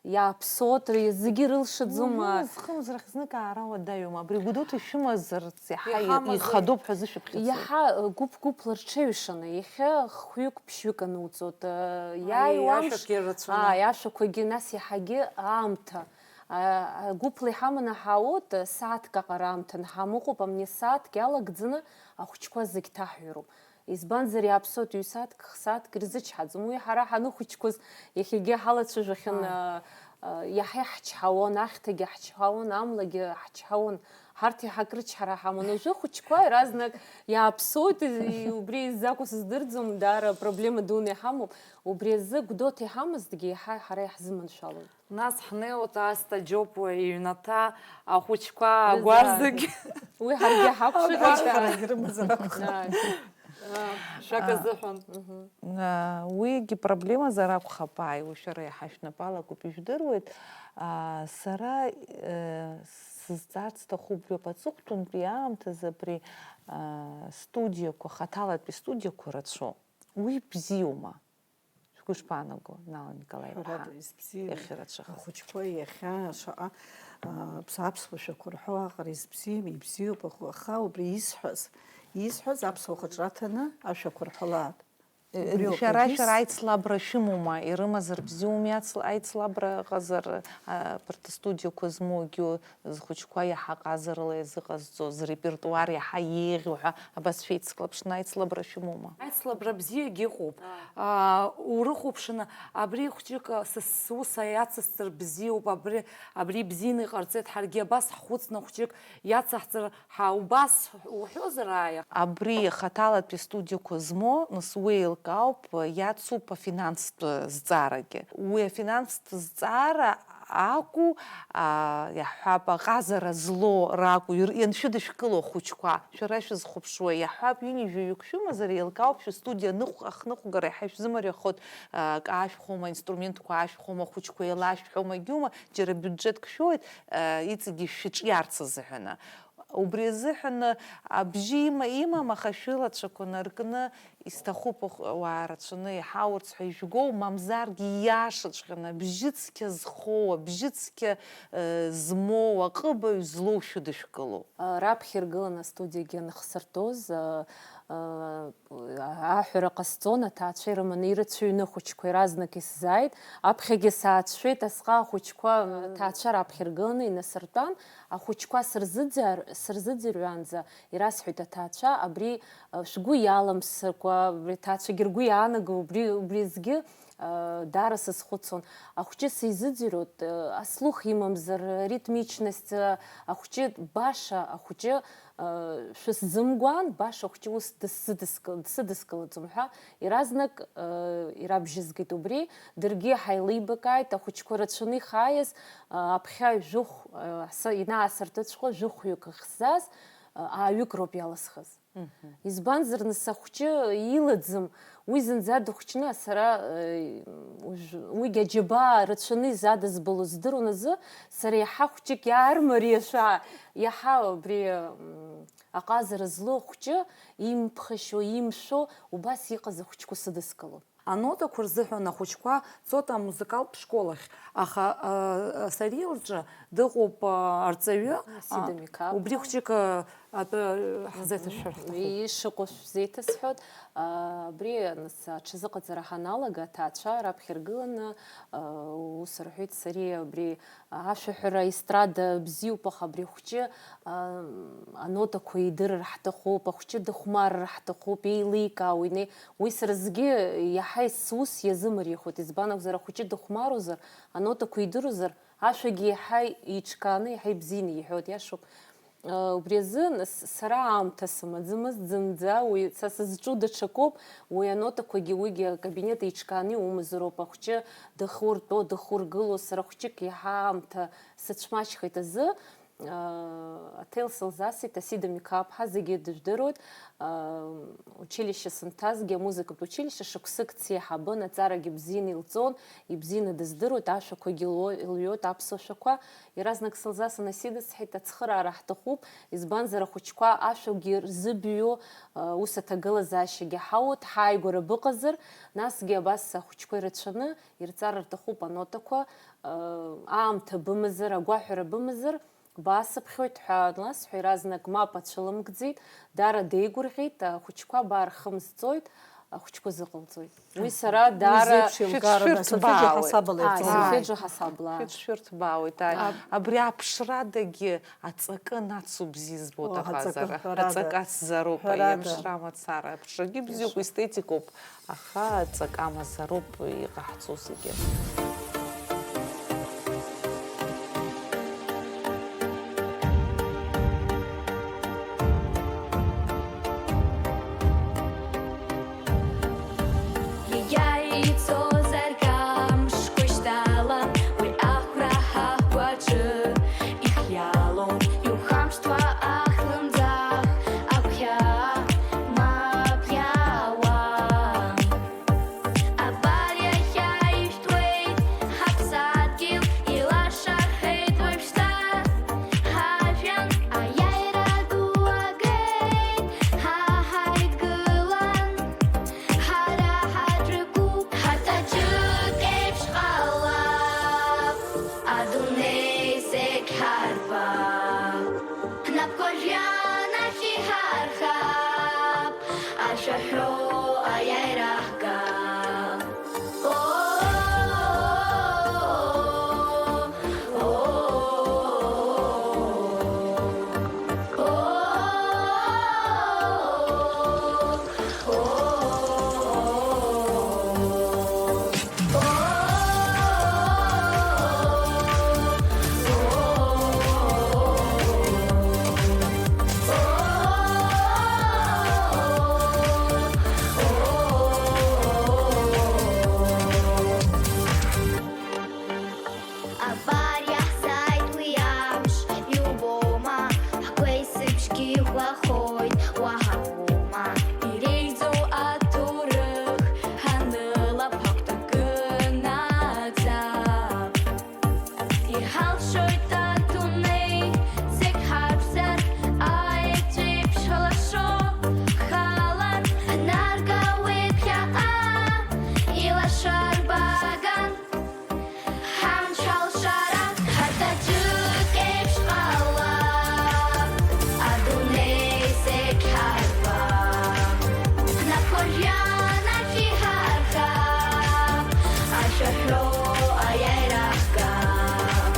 иааԥсоит, зегьы рылшаӡом. Уи зхымзрахь знык аара уадаҩума? Абри Гәдоуҭа ишәымазарц иаҳа ихадоуп ҳәа зышәыԥхьаӡои? Иаҳа, э, гәыԥ-гәыԥла рҽеиҩшаны, иахьа хҩык-ԥшьҩык ануҵоит, э, иааиуа амш, ашәақь ирацәаны. Ааи, ашәақәагьы, нас иаҳагьы аамҭа, а, а, гәыԥла иҳаманы ҳаауеит, э, сааҭк аҟара аамҭа анҳамоу ыҟоуп, амни сааҭк иалагӡаны ахәыҷқәа зегь ҭаҳҩроуп. Избанзар, иааԥсоит ҩ-сааҭк, х-сааҭк ирзычҳаӡом. Уи ҳара ҳаныхәыҷқәаз иахьагьы ҳалацәажәахьан, Ааи. а, а, иаҳа иаҳчҳауан, ахьҭагьы ҳчҳауан, амлагьы ҳчҳауан. Ҳарҭ иаҳа акрычҳара ҳаман. Уажәы ахәыҷқәа иаразнак иааԥсоит, и-, убри изакәу сыздырӡом, даара проблема дуны иҳамоуп. Убри азы Гәдоуҭа иҳамазҭгьы иаҳа ҳара иаҳзыманшәалоит. Нас ҳнеиуеит Асҭа Џьопуа иҩнаҭа ахәыҷқәа агәарзагь. Уи ҳаргьы ҳакәшеит. Агәарзарагь рымазар акәхап. Ааи. Шәак азыҳәан. Мгм. Уигьы проблемазар акәхап, ааи, шәара иаҳа шәнапы алакуп, ижәдыруеит. Сара, э, сызҵаарц сҭахуп, убриоуп аҵыхәтәантәи аамҭазы абри, а, студиақәа, хаҭалатәи студиақәа рацәоуп. Уи бзиоума? Шәгәы шԥаанаго, Нала Николаевна? Ҳәарада, избзиами. Иахьа ирацәахаз. Ахәыҷқәа иахьа шаҟа, а, ԥсаԥсуа шәақәырҳәо аҟара избзиами, ибзиоуп, аха убри исҳәаз, исҳәаз аԥсуа хаҿраҭаны ашәақәа рҳәалааит. Э, убриоуп, шәара, егьыс- шәара аицлабра шәымоума? Ирымазар бзиоуми ацл-, аицлабра ыҟазар, а, абарҭ астудиақәа змоугьы? Зхәыҷқәа иаҳа ҟазарыла иазыҟазҵоз, репертуар иаҳа еиӷьу ҳәа абас шәеицклаԥшны аицлабра шәымоума? Аицлабра бзиагьы ыҟоуп. Аа. Аа, урыхәаԥшны, абри хәҷык, а, са сус иацысҵар бзиоуп, абри, абри бзианы иҟарҵеит, ҳаргьы абас ҳхәыцны хәҷык иацаҳҵар ҳәа убас уҳәозар, ааи. Абри хаҭалатәи студиақәа змоу, нас уи еилкаауп, иацуп афинанстә зҵаарагьы. Уи афинанстә зҵаара акәу, а, иаҳҳәап, аҟазара злоу ракәу, ир-, ианшәыдышәкыло ахәыҷқәа, шәара шәызхәаԥшуа, иаҳҳәап, ҩынҩажәаҩык шәымазар, еилкаауп, шәыстудиа аныҟә-, ахныҟәгара иаҳа ишәзымариахоит, а, аашәхома, инструментқәа аашәхома, ахәыҷқәа еилашәҳәома, егьума, џьара бюджетк шәоуеит, а, иҵегьы шәыҿиарц азыҳәаны. Убри азыҳәан абжьы има-, имам, аха шәылацәақәа наркны, исҭахуп ахә-, ауаа рацәаны иҳаурц ҳәа ижәгоу, мамзаргьы ииашаҵәҟьаны, абжьы цқьа зхоу, абжьы цқьа, э, змоу, аҟыбаҩ злоу шәыдышәкылоуп. Раԥхьа иргылан астудиагьы анхсыртәоз, э, э, аҳәара ҟасҵон, аҭаацәа ирыманы ирацәаҩны ахәыҷқәа иаразнак исзааит. Аԥхьагьы саацәшәеит, асҟак ахәыҷқәа, аҭаацәа раԥхьа иргыланы инасыртәан, ахәыҷқәа сырзыӡар-, сырзыӡырҩаанӡа ирасҳәеит аҭаацәа, абри, э, шәгәы иаламсыкәа, абри аҭаацәагьы ргәы иаанаго, убри, убри азгьы, э, даара сазхәыцуан. Ахәҷы сизыӡырҩуеит, э, аслух имамзар, ритмичность, э, ахәҷы баша, ахәҷы, э, шәысзымгәаан, баша ахәҷы ус дысзыдыскыл-, дсыдыскылаӡом ҳәа, иаразнак, э, ирабжьызгеит убри, даргьы ҳаилибакааит, ахәыҷқәа рацәаны ихааиз, э, аԥхьа жәохә, э, са-, инаасыртыҵәҟьо, жәохәҩык ахьсзааз, э, ааҩык роуп иалысхыз. Мгм. Избанзар, нас ахәҷы илаӡам, уи зынӡа дыхәҷны, сара, э, уажә-, уигь аџьабаа рацәаны изадызбало здыруан азы, сара иаҳа хәҷык иаармариашәа, иаҳа убри, м, аҟазара злоу ахәҷы, имԥхашьо, имшәо, убас иҟаз ахәҷқәа сыдыскылон. Анотақәа рзыҳәан ахәыҷқәа Цота амузыкалтә школ ахь, аха, а, Сариа лҿы Дыҟоуп, а, арҵаҩы, Асида а, Миқаԥ. Убри хәҷык, а, атәы ҳзеиҭашәҳәар ҳҭахуп. Ишыҟоу шәзеиҭасҳәоит. А, абри, нас, аҽазыҟаҵара ҳаналага, аҭаацәа раԥхьа иргыланы, а, ус рҳәеит, сареи абри ашәаҳәара, аестрада бзиоуп, аха абри ахәҷы, а, анотақәа идырыр ҳҭахуп, ахәҷы дыхәмарыр ҳҭахуп, еиликаауеит, не-, уи сара зегьы иаҳа ис-, сус иазымариахоит, избан акәзар, ахәҷы дыхәмарузар, анотақәа идырузар, ашәагьы иаҳа еиҿкааны, иаҳа ибзианы иҳәоит, иашоуп. Э, убри азы, нас, сара аамҭа сымаӡамызт зынӡа, уи са сызҿу даҽакоуп, уи анотақәагьы уигьы акабинет еиҿкааны иумазароуп, ахәҷы дахуртәо, дахургыло, сара хәҷык иаҳа аамҭа сыцәмаҷхеит азы, э, аҭел сылзасит, Асида Миқаԥҳа, зегьы дыжәдыруеит, э, училище сынҭазгьы, амузыкатә училище шықәсык дсеиҳабын, аҵарагьы бзианы илҵон, ибзианы дыздыруеит, ашәақәагьы ло-, лҩуеит аԥсуа шәақәа. Иаразнак сылзасын, Асида, сҳәеит, ацхыраара ҳҭахуп, избанзар, ахәыҷқәа ашәагьы рзыбҩуа, ус аҭагылазаашьагьы ҳауеит, ҳааигәара быҟазар, насгьы абас ахәыҷқәа ирацәаны ирҵар рҭахуп анотақәа, аамҭа бымазар, агәаҳәара бымазар, баасыԥхьоит ҳәа анласҳәа, иаразнак мап ацәылымкӡеит, даара деигәырӷьеит, ахәыҷқәа баа рхы мзҵоит, ахәыҷқәа зыҟалҵоит. Уи сара даара зеиԥш еилкаара, сольфеджио ҳасабала, аа, иаҿума? Сольфеджио ҳасабла. Шәыҽшәырҭбаауеит, ааи. Аб- Абри аԥшрадагьы аҵакы анацу бзиа збоит, о, аха аҵакы, ҳәарада. Аҵакы ацзароуп, ҳәарада. Аиеиԥшра мацара. Аԥшрагьы бзиоуп, ешо. Естетикоуп, аха аҵакы амазароуп иҟаҳҵо зегьы. Иаицозар амшқәа шьҭала, уи ахәра ҳақәаҿы ихиалон, иухамшҭуа ахлымӡаах, агәхьаа мап иауам. Абар иахьа ижәтәуеит ҳаԥсадгьыл, илашахеит уажәшьҭа ҳажәҩан, аиааира ду агеит, ҳа ҳаидгылан, ҳара ҳаҿаку, ҳаҭаҷык еиԥш ҟалап, адунеи зегь ҳарбап, ҳнапқәа жәҩанахь иҳархап, ашәа ҳәо аиааира ҳгап. Абар иаҳзааит уи амш, иубома, ҳгәеисыбжьгьы ӷәӷәахоит, уаҳа ума, иреиӷьӡоу аҭоурых ҳанылап, ҳагәҭакы наӡап. Иҳалшоит адунеи зегь ҳарԥсар, аеҵәеиԥш ҳлашо, халар ҳнаргауеит ԥхьаҟа, илашар баган. Ҳамч алшара ҳаҭаҷык еиԥш ҟалап, адунеи зегь ҳарбап, ҳнапқәа жәҩанахь иҳархап, ашәа ҳәо аиааира ҳгап.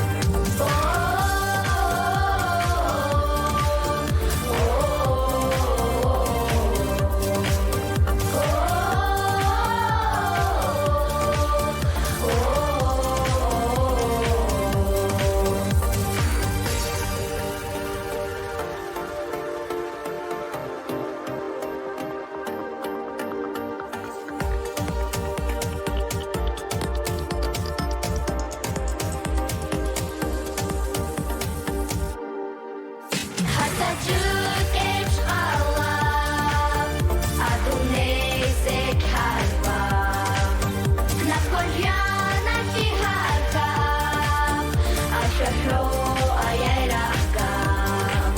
Ҳаҭаҷык еиԥш ҟалап, адунеи зегь ҳарбап, ҳнапқәа жәҩанахь иҳархап, ашәа ҳәо аиааира ҳгап.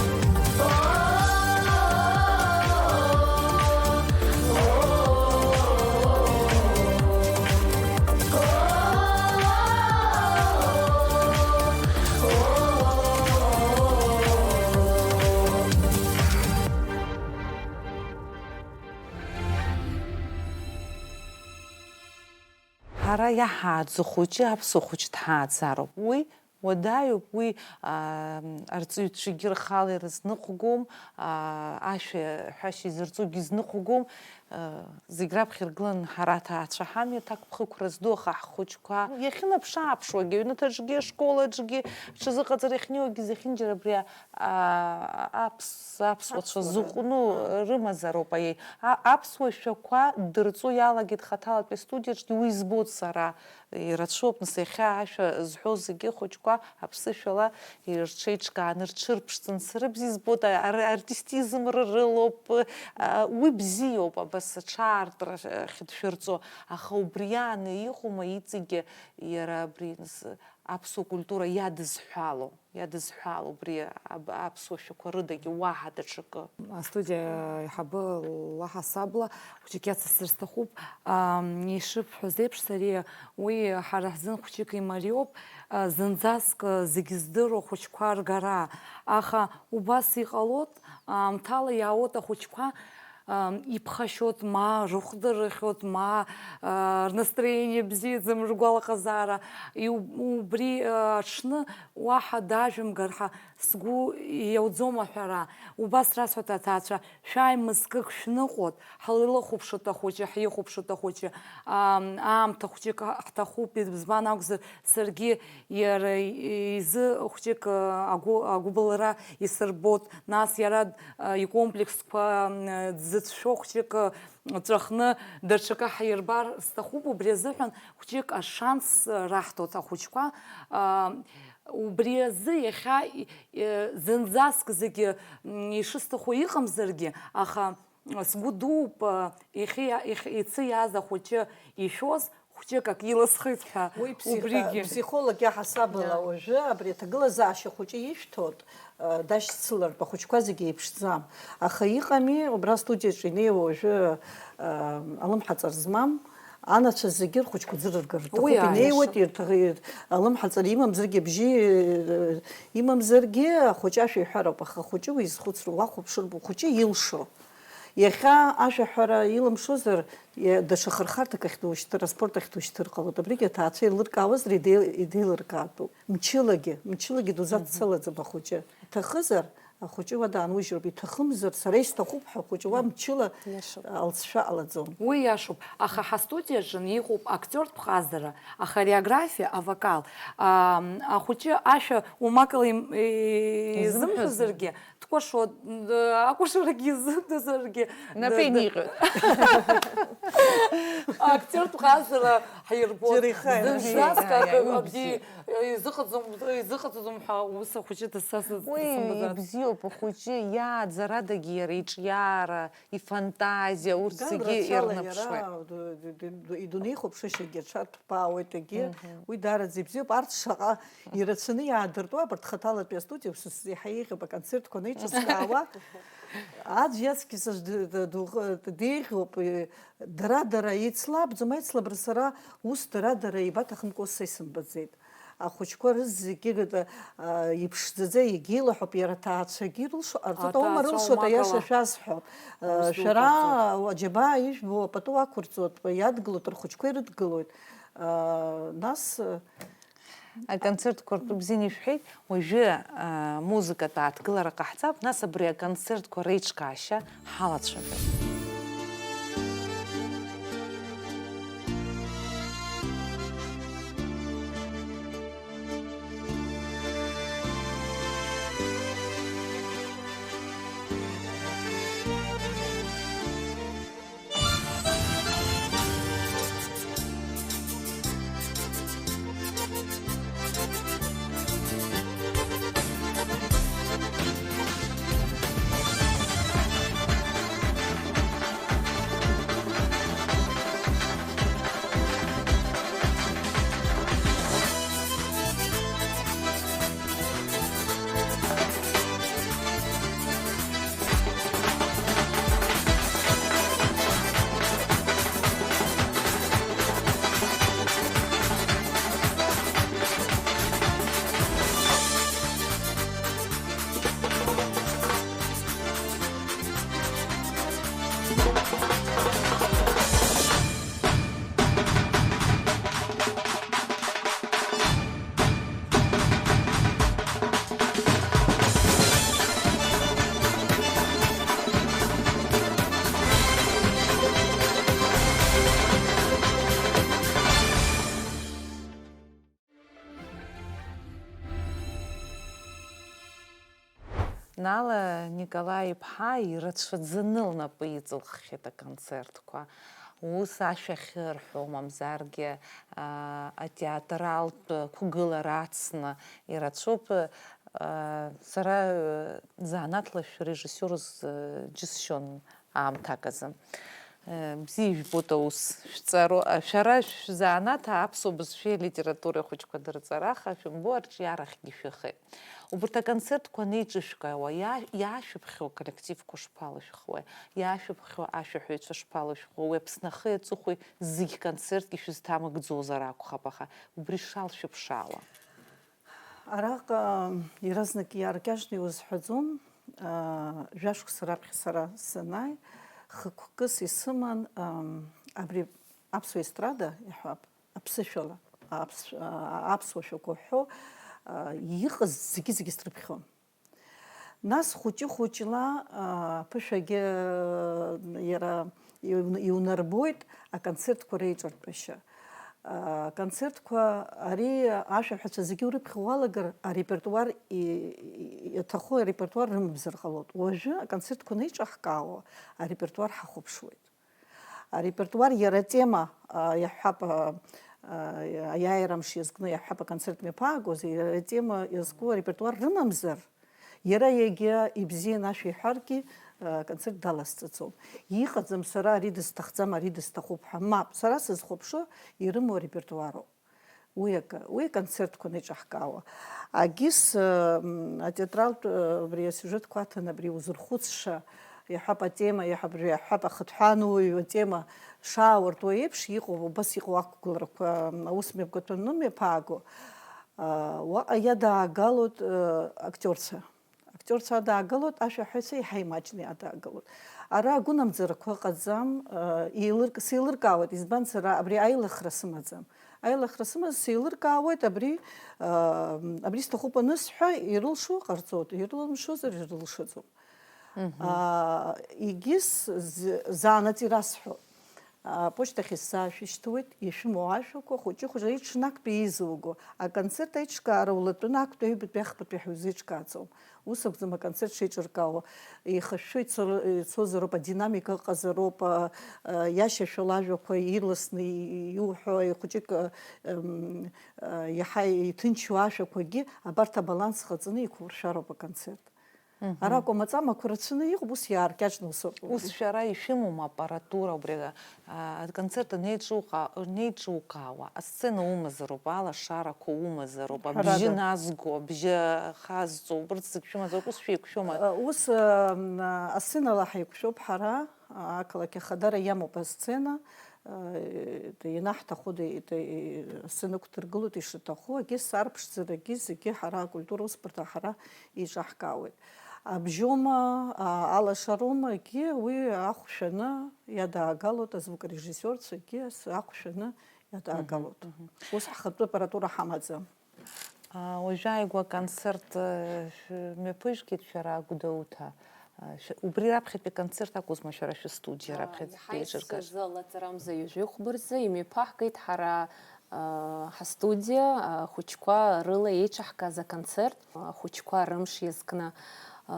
Ара иаҳааӡо хәыҷы аԥсуа хәыҷы дҳааӡароуп. Уи уадаҩуп, уи, аа, арҵаҩцәагьы рхала ирызныҟәгом, аа, ашәа ҳәашьа изырҵогьы изныҟәгом, аа, зегь раԥхьа иргыланы ҳара аҭаацәа ҳамҩа аҭакԥхықәра зду, аха ҳхәыҷқәа иахьынаԥш-ааԥшуагьы, аҩнаҭаҿгьы, ашколаҿгьы, рҽазыҟаҵара иахьнеиуагьы зехьынџьара абри, аа, аԥс-, аԥсуацәа Аԥсуара. Зыҟәну рымазароуп аиеи. А-, аԥсуа шәақәа дырҵо иалагеит хаҭалатәи астудиаҿгьы, уи збоит сара. Ирацәоуп, нас, иахьа ашәа зҳәо зегьы ахәыҷқәа аԥсышәала ирҽеиҿкааны рҽырԥшӡан. Сара бзиа избоит, а-, ар-, артистизм рырылоуп, а, уи бзиоуп, абас аҽаартра ахь дшәырҵо, аха убри ааны иҟоума иҵегьы иара абри, нас, аԥсуа культура иадызҳәало, иадызҳәало убри аб-, аԥсуа шәақәа рыдагьы уаҳа даҽакы? Астудиа аиҳабы лаҳасабла хәыҷык иацысҵар сҭахуп. Ам, ишыбҳәаз еиԥш, ари уи ҳара ҳзын хәыҷык имариоуп, а, зынӡаск, а, зегь здыруа хәыҷқәа ргара. Аха убас иҟалоит, аамҭала иаауеит ахәыҷқәа, ам, иԥхашьоит, ма рыхәда рыхьуеит, ма, а, рнастроение бзиаӡам, ргәалаҟазаара. Иу-, убри, а, аҽны уаҳа дажәымгар ҳәа сгәы иауӡом аҳәара. Убас расҳәоит аҭаацәа, шәааи мызкык шәныҟәоит, ҳлылахәыԥшуеит ахәыҷы, ҳихәаԥшуеит ахәыҷы. Ам, аамҭа хәҷык ҳҭахуп, избан акәзар, саргьы иара изы хәҷык, а, агәы-, агәыбылра исырбоит, нас иара, а, икомплексқәа, м, дзыцәшәо хәҷык, а, ҵәахны даҽакы ҳаирбар сҭахуп, убри азыҳәан хәҷык ашанс, а, раҳҭоит ахәыҷқәа. А, убри азы иахьа и-, и-, зынӡаск зегьы, м, ишысҭаху иҟамзаргьы, аха сгәы дууп, а, ихьи-, ихь-, ицы иааз ахәыҷы ишәоз, хәҷык ак илысхит ҳәа. Уи псих-, убригьы. Психолог иаҳасабала Да. Уажәы абри аҭагылазаашьа хәыҷы ишәҭоит, а, дашьцылартә ахәыҷқәа зегьы еиԥшӡам. Аха иҟами, убра астудиаҿы инеиуа уажәы, а, алымҳаҵар змам, анацәа зегьы рхәыҷқәа ӡырыргар рҭахуп. Уи Инеиуеит, аиаша. Ирҭ-, ир-, алымҳаҵар имамзаргьы, абжьы, э, имамзаргьы, ахәыҷы ашәа иҳәароуп, аха ахәыҷы уи изхәыцроу уахәаԥшыр, ухәыҷы илшо. Иахьа ашәаҳәара илымшозар, иа-, даҽа хырхарҭак ахь душьҭыр, аспорт ахь душьҭыр ҟалоит. Абригь аҭаацәа еилыркаауазар, идеи-, идеилыркаатәуп. Мчылагьы, мчылагьы дузаццалаӡам ахәыҷы. Иҭахызар, ахәыҷы уа даанужьроуп, иҭахымзар, сара исҭахуп ҳәа ахәыҷы уа мчыла Иашоуп. Алҵшәа ҟалаӡом. Уи иашоуп, аха ҳастудиаҿы иҟоуп актиортә ҟазара, ахореографиа, авокал. Ам, ахәыҷы ашәа уамакала им-, и-, Изымҳәозар. Изымҳәозаргьы, дкәашо, д-, акәашарагьы изымдозаргьы, Напы д-, д-, иниҟьоит. Актиортә ҟазара ҳирбоит. Џьара ихы Зынӡаск Иа, иа, акы, иа, акгьы изыҟаӡам, изыҟаҵаӡом ҳәа ус ахәыҷы дысзас-, Уи дсымбаӡацт. Ибзиоуп, ахәыҷы иааӡарадагьы иара иҿиаара, ифантазиа, урҭ Ган зегьы рацәала ирныԥшуеит. Иара д-, д-, д-, д-, идунеихәаԥшышьагьы аҽарҭбаауеит егьи. Мгм. Уи даараӡа ибзиоуп. Арҭ шаҟа ирацәаны иаадыртуа абарҭ хаҭалатәи астудиа, ус еиҳа еиӷьуп аконцертқәа анеиҿыскаауа. Аӡә иаҵкьысыз д-, д-, д-, деиӷьуп, э, дара-дара еицлабӡом, аицлабра сара ус дара-дара еибаҭахымкәа ус са исымбаӡеит. Ахәыҷқәа рызегьы, а, иԥшӡаӡа егьилаҳәоуп, иара аҭаацәагьы ирылшо ҟарҵоит, аума Аҭаацәа рылшоит, аиаша умакала. Шәасҳәап. Аус ду Шәара ҟарҵоит. Аџьабаа ижәбо апату ақәырҵоит, иадгылоит, рхәыҷқәа ирыдгылоит. А, нас, а, Аконцертқәа ртәы бзианы ишәҳәеит. Уажәы, а, музыкатә ааҭгылара ҟаҳҵап, нас абри аконцертқәа реиҿкаашьа ҳалацәажәап. Нала Николаи-иԥҳа ирацәаӡаны лнапы иҵылххьеит аконцертқәа. Ус ашәа ахьырҳәо, мамзаргьы, аа, атеатралтә қәгылара ацны ирацәоуп. Сара, э, занааҭла шәрежиссиорыз, э, џьысшьон аамҭак азы. Э, бзиа ижәбоит аус шәҵаро-, а, шәара шәзанааҭ аԥсуа бызшәеи алитературеи ахәыҷқәа дырҵараха, шәымбо, арҿиарахьгьы шәыхеит. Убарҭ аконцертқәа анеиҿышәкаауа, иа-, иаашәыԥхьоу аколлективқәа шԥалышәхуеи, иаашәыԥхьоу ашәаҳәаҩцәа шԥалышәхуеи, уи Аԥсны ахи аҵыхәеи зегь концертгьы шәызҭамыгӡозар акәхап, аха убри шалшәыԥшаауа. Араҟа иаразнак иааркьаҿны иузҳәаӡом, аа, жәашықәса раԥхьа сара санааи, хықәкыс исыман, ам, абри аԥсуа естрада иаҳҳәап, аԥсышәала, аԥс-, аа, аԥсуа шәақәа ҳәо, аа, иҟаз зегьы-зегьы срыԥхьон. Нас хәыҷы-хәыҷла, аа, ԥышәагьы, иара иун-, иунарбоит аконцертқәа реиҿартәышьа. Аконцертқәа ари ашәаҳәацәа зегьы урыԥхьо уалагар, арепертуар и-, и-, иаҭаху арепертуар рымамзар ҟалоит. Уажәы аконцертқәа анеиҿаҳкаауа, арепертуар ҳахәаԥшуеит. Арепертуар иара атема, а, иаҳҳәап, а, а, аиааира амш иазкны иаҳҳәап, аконцерт мҩаԥаагоз, иара атема иазку арепертуар рымамзар, иара иагьа ибзианы ашәа иҳәаргьы, а, аконцерт далазҵаӡом. Иҟаӡам сара ари дысҭахӡам, ари дысҭахуп ҳәа. Мап, сара сызхәаԥшуа ирымоу арепертуароуп. Уи акы, уи аконцертқәа анеиҿаҳкаауа. Агьыс, м, атеатралтә, э, абри асиужетқәа аҭан абри узырхәыцша, иаҳҳәап, атема, иаҳҳәап, абри, иаҳҳәап, ахыҭҳәааноуаҩ атема шаауартуа еиԥш, иҟоуп, убас иҟоу ақәгыларақәа, м, аус мҩаԥгатәаны мҩаԥааго, а, уаҟа иадаагалоит, э, актиорцәа. Актиорцәа адаагалоит, ашәаҳәаҩцәа еиҳа имаҷны иадаагалоит. Ара агәынамӡарақәа ыҟаӡам, э, еилырк-, сеилыркаауеит, избанзар, абри аилыхра сымаӡам. Аилыхра сымаз сеилыркаауеит, абри, э, абри сҭахуп анысҳәа, ирылшо ҟарҵоит, ирылымшозар ирылшаӡом. Мгм. А, егьыс з-, заанаҵ ирасҳәо. Аԥошьҭахь исзаашәышьҭуеит, ишәымоу ашәақәа, хәыҷы-хәыҷла иҽнактәи еизуго, аконцерт аиҿкаара улатәаны актәи аҩбатәи ахԥатәи ҳәа узеиҿкааӡом. Ус акәӡам аконцерт шеиҿыркаауа. Еихышәшәо ицо-, ицозароуп, адинамика ыҟазароуп, а, а, иашьашәала ажәақәа ирласны и-, иуҳәо, хәыҷык, а, м, а, иаҳа иҭынчу ашәақәагьы абарҭ абаланс ҟаҵаны иқәуршәароуп аконцерт. Мгм. Аракәа маҵамақәа рацәаны иҟоуп, ус иааркьаҿны ус ыҟоуп. Ус шәара ишәымоума аппаратура убри, а, аконцерт анеиҿуҟа-, анеиҿукаауа, асцена умазароуп, алашарақәа умазароуп, абжьы Ҳәарада. Назго, абжьы хазҵо, убырҭ зегь шәымазароуп, ус шәеиқәшәома? Э, ус, э, м, асценала ҳаиқәшәоуп ҳара, ақалақь ахадара иамоуп асцена, э, ианаҳҭаху, д-, д-, асцена ықәдыргылоит ишаҭаху, егьыс арԥшӡарагьы зегьы ҳара акультура усбарҭа ҳара иҿаҳкаауеит. Абжьома, а, алашарома, егьи уи ахәшәаны иадаагалоит, азвукорежиссиорцәагьы ас-, ахәшәаны иадаагалоит. Мгм, мгм. Ус ҳхатәы аппаратура ҳамаӡам. А, уажәы ааигәа аконцерт, э, шә-, мҩаԥыжәгеит шәара Гәдоуҭа. А, шә-, убри раԥхьатәи аконцерт акәызма шәара шәыстудиа А, раԥхьатәи иаҳа еиҿыргаз? Есымша Лаҵарамза ҩажәи хәба рзы имҩаԥаҳгеит ҳара, а, ҳастудиа, ахәыҷқәа рыла еиҿаҳкааз аконцерт, ахәыҷқәа рымш иазкны. А,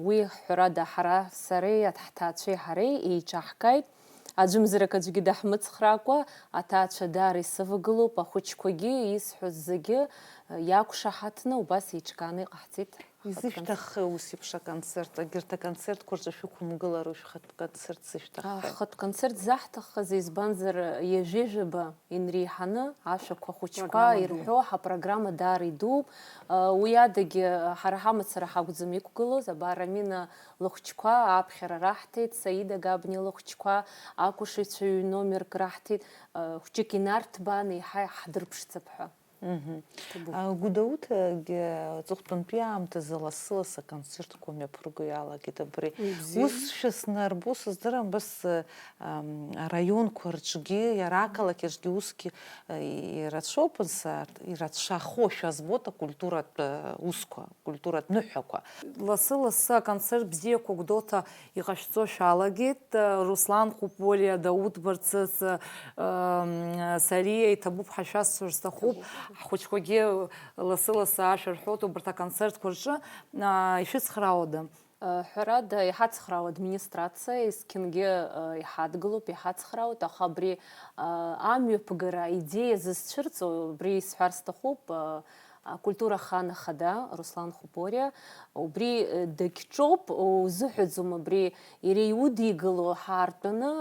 уи, ҳәарада, ҳара, сареи, ҳҭаацәеи ҳареи еиҿаҳкааит. Аӡәымзарак аӡәгьы даҳмыцхраакәа, аҭаацәа даара исывагылоуп, ахәыҷқәагьы исҳәоз зегьы, а, иақәшаҳаҭны убас еиҿкааны иҟаҳҵеит. Изышәҭаххеи ус еиԥш аконцерт? Егьырҭ аконцертқәа рҿы шәықәымгылароу шәхатә концерт зышәҭаххеи? Ҳхатә концерт заҳҭаххазеи, избанзар, ҩажәи жәаба инреиҳаны ашәақәа ахәыҷқәа Программа ду. Ирҳәо ҳапрограмма даара идууп. Уи адагьы ҳара ҳамацара ҳакәӡам иқәгылоз, абар Амина лыхәҷқәа аԥхьара раҳҭеит, Саида Габниа лыхәҷқәа, акәашаҩцәа ҩ-номерк раҳҭеит, хәҷык инарҭбааны еиҳа ҳдырԥшӡап ҳәа. Мгм. Ҭабуп. А, Гәдоуҭагьы аҵыхәтәантәи аамҭазы лассы-лассы аконцертқәа мҩаԥырго иалагеит абри. Уи бзиоуп. Ус шәыснарбо сыздырам, бас, ам, араионқәа рҿгьы, иара ақалақь аҿгьы усгьы, а, ирацәоуп, нсарт, ирацәахо шәазбоит акультуратә, а, усқәа, акультуратә ныҳәақәа. Лассы-лассы аконцерт бзиақәа Гәдоуҭа иҟашәҵо шәалагеит, Руслан Хәыполиа, Дауҭ Барцыц, м, Сариа, иҭабуп ҳәа шәасҳәар сҭахуп. Ҳхәыҷқәагьы лассы-лассы ашәа рҳәоит убарҭ аконцертқәа рҿы, аа, ишәыцхраауада? Ҳәарада, иҳацхраау администрациа, есқьынгьы, иҳадгылоуп, иҳацхраауеит, аха абри, амҩаԥгара аидеиа зызцәырҵуа, убри исҳәар сҭахуп, акультура ахан ахада Руслан Хупориа, убри, дагьҿоуп, узыҳәаӡом, абри иара иудигыло ҳаартәаны,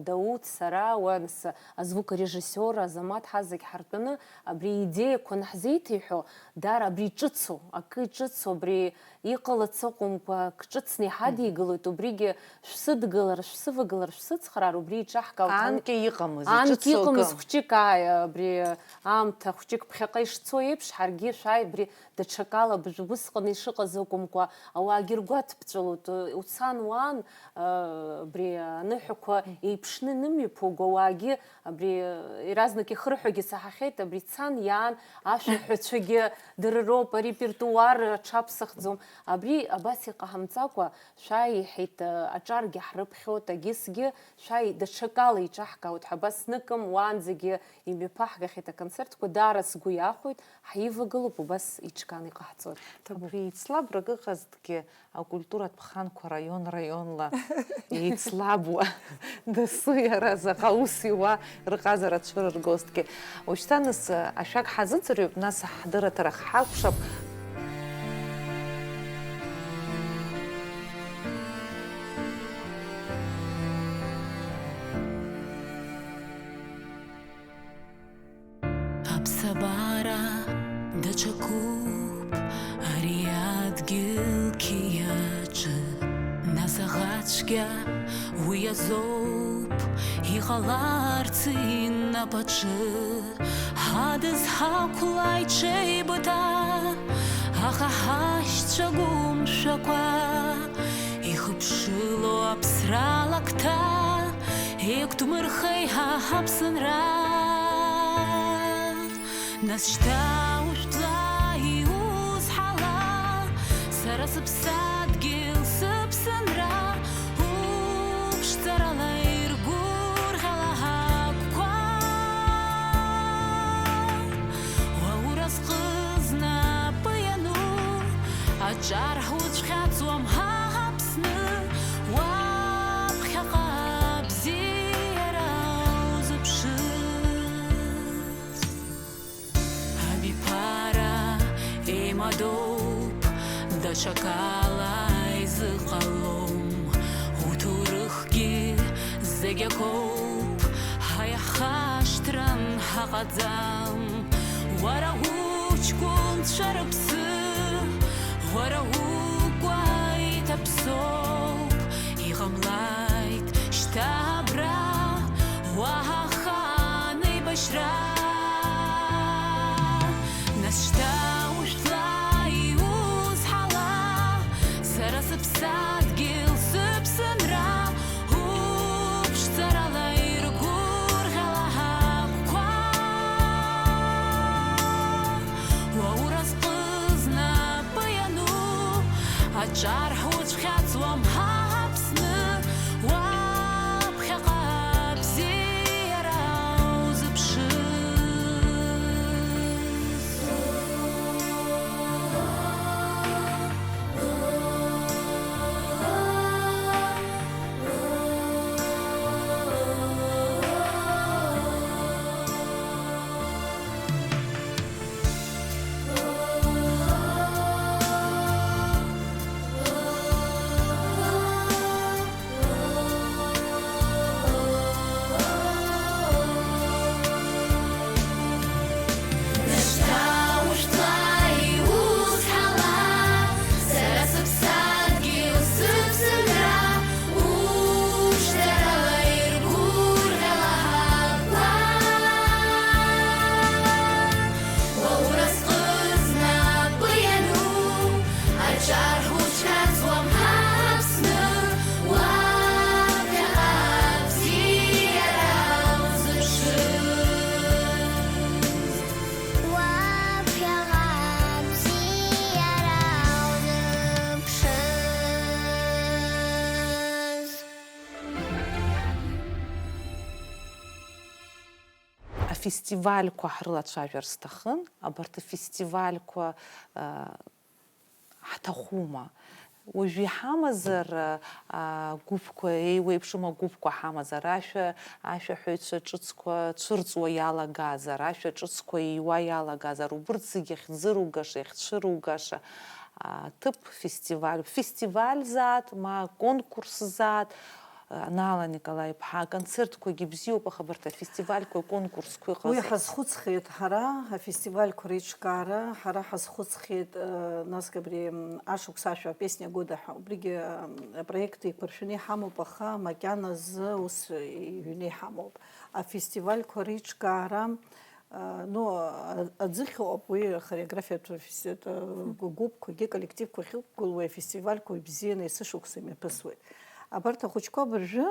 Дауҭ, сара, уа нас азвукорежиссиор Азамаҭ, ҳазегь ҳартәаны абри аидеиақәа анаҳзеиҭеиҳәо, даара абри ҿыцу, акы ҿыцу, абри иҟалац акәымкәа, акы ҿыцны иҳадигылоит, убригьы шәсыдгылар, шәсывагылар, шәсыцхраар, убри иҿаҳкаауеит. Анкьа иҟамыз, анкьа иҿыцу иҟамыз акы. Хәҷык, ааи, абри аамҭа хәҷык ԥхьаҟа ишцо еиԥш, ҳаргьы шәааи, абри даҽакала, абри усҟан ишыҟаз акәымкәа, ауаагьы ргәаҭԥҵәалоит, уцан уаан, абри аныҳәақәа еиԥшны инымҩаԥуго, ауаагьы абри, э, иаразнак ихырҳәогьы саҳахьеит, абри цан иаан, ашәаҳәацәагьы дара роуп, арепертуар аҽаԥсахӡом. Абри абас иҟаҳамҵакәа, шәааи, иҳәеит, э, аҿаргьы ҳрыԥхьоит, агьысгьы, шәааи, даҽакала иҿаҳкаауеит ҳәа, абас зныкым уаанӡагьы имҩаԥаҳгахьеит аконцертқәа, даара сгәы иахәеит, ҳаивагылоуп, убас иҿкааны иҟаҳҵоит. Абри еицлабрак ыҟазҭгьы, акультуратә ԥханқәа раион-раионла еицлабуа, дасу иара заҟа ус иуа рҟазара цәырыргозҭгьы. Ушьҭа нас ашәак ҳазыӡырҩып, нас ҳдырраҭара ҳакәшап. Аԥсабара даҽакуп, ари адгьыл қьиаҿы, нас аӷацәгьа уи азоуп, иҟаларц инапаҿы, ҳадызҳақәлаит ҽеибыҭа, аха ҳашьцәа гәымшәақәа ихыԥшыло аԥсра лакҭа. Еиқәдмырхеи ҳа ҳаԥсынра? Нас шьҭа ушәҵла иузҳала, сара сыԥсадгьыл, сыԥсынра, уԥшӡарала иргәырӷьала ҳагәқәа. Уа уразҟы знапы иану, аҿар ҳуцәхьаҵуам ҳа ҳаԥсны, уаԥхьаҟа абзиара узыԥшыз. Абиԥара еимадоуп, даҽакала изыҟалом, уҭоурыхгьы зегь акоуп, ҳаиаҳхашҭран ҳаҟаӡам. Уара уҷкәынцәа рыԥсы, уара укәа иҭаԥсоуп, иҟамлааит шьҭа абра уаҳа ахаан еибашьра. Нас шьҭа ушәҭла иузҳала, сара сыԥсадгьыл, сыԥсынра, уԥшӡарала иргәырӷьала ҳагәқәа. Уа уразҟы знапы иану, аҿар ҳуцәхьаҵуам ҳа ҳаԥсны, уаԥхьаҟа абзиара узыԥшыз. Фестивальқәа ҳрылацәажәар сҭахын, абарҭ афестивальқәа, а, ҳҭахума? Уажәы иҳамазар, а, гәыԥқәа, еиуеиԥшым агәыԥқәа ҳамазар, ашәа, ашәаҳәаҩцәа ҿыцқәа цәырҵуа иалагазар, ашәа ҿыцқәа ииуа иалагазар, убырҭ зегьы ахьӡыругаша, иахьцәыругаша, а, ҭыԥ фестиваль, фестивальзааҭ, ма конкурсзааҭ, Анала Николаи-иԥҳа, аконцертқәагьы бзиоуп, аха абарҭ афестивальқәа, аконкурсқәа Уи иҟазар. Ҳазхәыцхеит ҳара, афестивальқәа реиҿкаара, ҳара ҳазхәыцхеит, э, насгьы абри, м, ашықәс ашәа, песня года ҳәа, убригьы, м, апроект еиқәыршәаны иҳамоуп, аха макьаназы ус иҩны иҳамоуп. Афестивальқәа реиҿкаара, э, ну, а-, аӡыхь ыҟоуп, уи хореографиатә фестиваль, э, гәыԥқәагьы, коллективқәа ахьықәгылоу, уи афестивальқәа ибзианы есышықәса имҩаԥысуеит. Абарҭ ахәыҷқәа абыржәы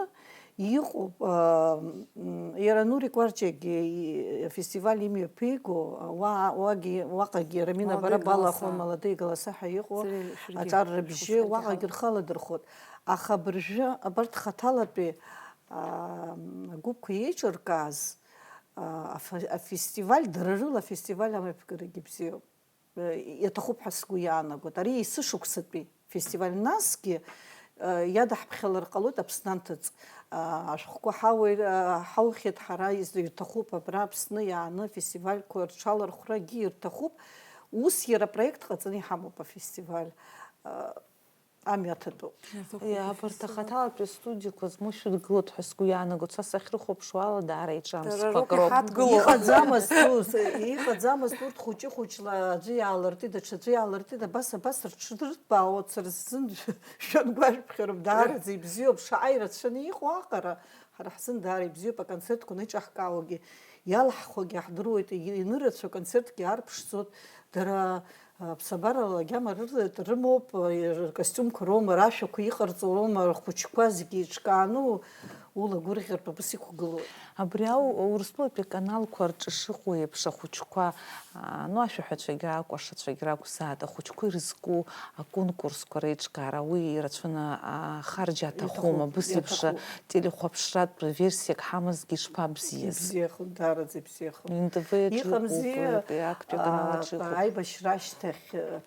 иҟоуп, аа, м, иара Нури Кәарҷиагьы и-, афестиваль имҩаԥиго, уа-, уагьы, уаҟагьы Рамина Молодые Барабала голоса. Ахәын, Молодые голоса ҳәа иҟоу Сареи шәаргьы аҿар рыбжьы шәхәыҷқәагьы уаҟагьы ҳа- рхы аладырхәот. Аха абыржәы абарҭ хаҭалатәи, аа, м, агәыԥқәа еиҿыркааз, аа, аф-, афестиваль, дара рыла афестиваль амҩаԥгарагьы бзиоуп. Иаҭахуп ҳәа сгәы иаанагоит. Ари есышықәсатәи фестиваль. Насгьы, э, иадаҳԥхьалар ҟалоит Аԥсны анҭыҵ. Э, ашәҟәқәа ҳауеи-, э, ҳаухьеит ҳара, из-, ирҭахуп абра Аԥсны иааны афестивальқәа рҽалархәрагьы ирҭахуп. Ус иара апроект ҟаҵаны иҳамоуп афестиваль. Э, амҩа аҭатәуп. Иаҭахуп Иа, абарҭ афестиваль. Ахаҭалатәи астудиақәа змоу шәыдгылоит ҳәа сгәы иаанагоит. Са сахьрыхәаԥшуа ала даара Дара еиҿамсқәак роуп роуп. Иҳадгыло. Иҟаӡамызт ус, иҟаӡамызт урҭ хәыҷы-хәыҷла аӡәы иаалыртит, даҽаӡәы иаалыртит, абас, абас рҽрырҭбаауа, сара сзын шәангәашәԥхьароуп, даараӡа ибзиоуп, шаҟа ирацәаны иҟоу аҟара, ҳара ҳзын даара ибзиоуп, аконцертқәа анеиҿаҳкаауагьы иалаҳхуагьы ҳдыруеит, егьи-, инырацәоу аконцертгьы арԥшӡоит, дара, а, ԥсабарала агьама рырҭеит, рымоуп, а, ркостиумқәа роума, рашәақәа иҟарҵо роума, рхәыҷқәа зегьы еиҿкааны, улагәырӷьартә абас иқәгылоуп. Абри ау-, Урыстәылатәи аканалқәа рҿы шыҟоу еиԥш ахәыҷқәа, а, ну, ашәаҳәацәагьы акәашацәагьы ракәзааит, ахәыҷқәа ирызку аконкурсқәа реиҿкаара, уи ирацәаны, а, харџьа аҭахума? Иаҭахуп, Абас еиԥш иаҭахуп. Телехәаԥшратә версиак ҳамазгьы ишԥабзиаз? Ибзиахоит, даараӡа ибзиахоит. Н Т В аҿы Иҟамзи, иҟоуп, актәи аканал аҿы а, иҟоуп. Аибашьра ашьҭахь, а,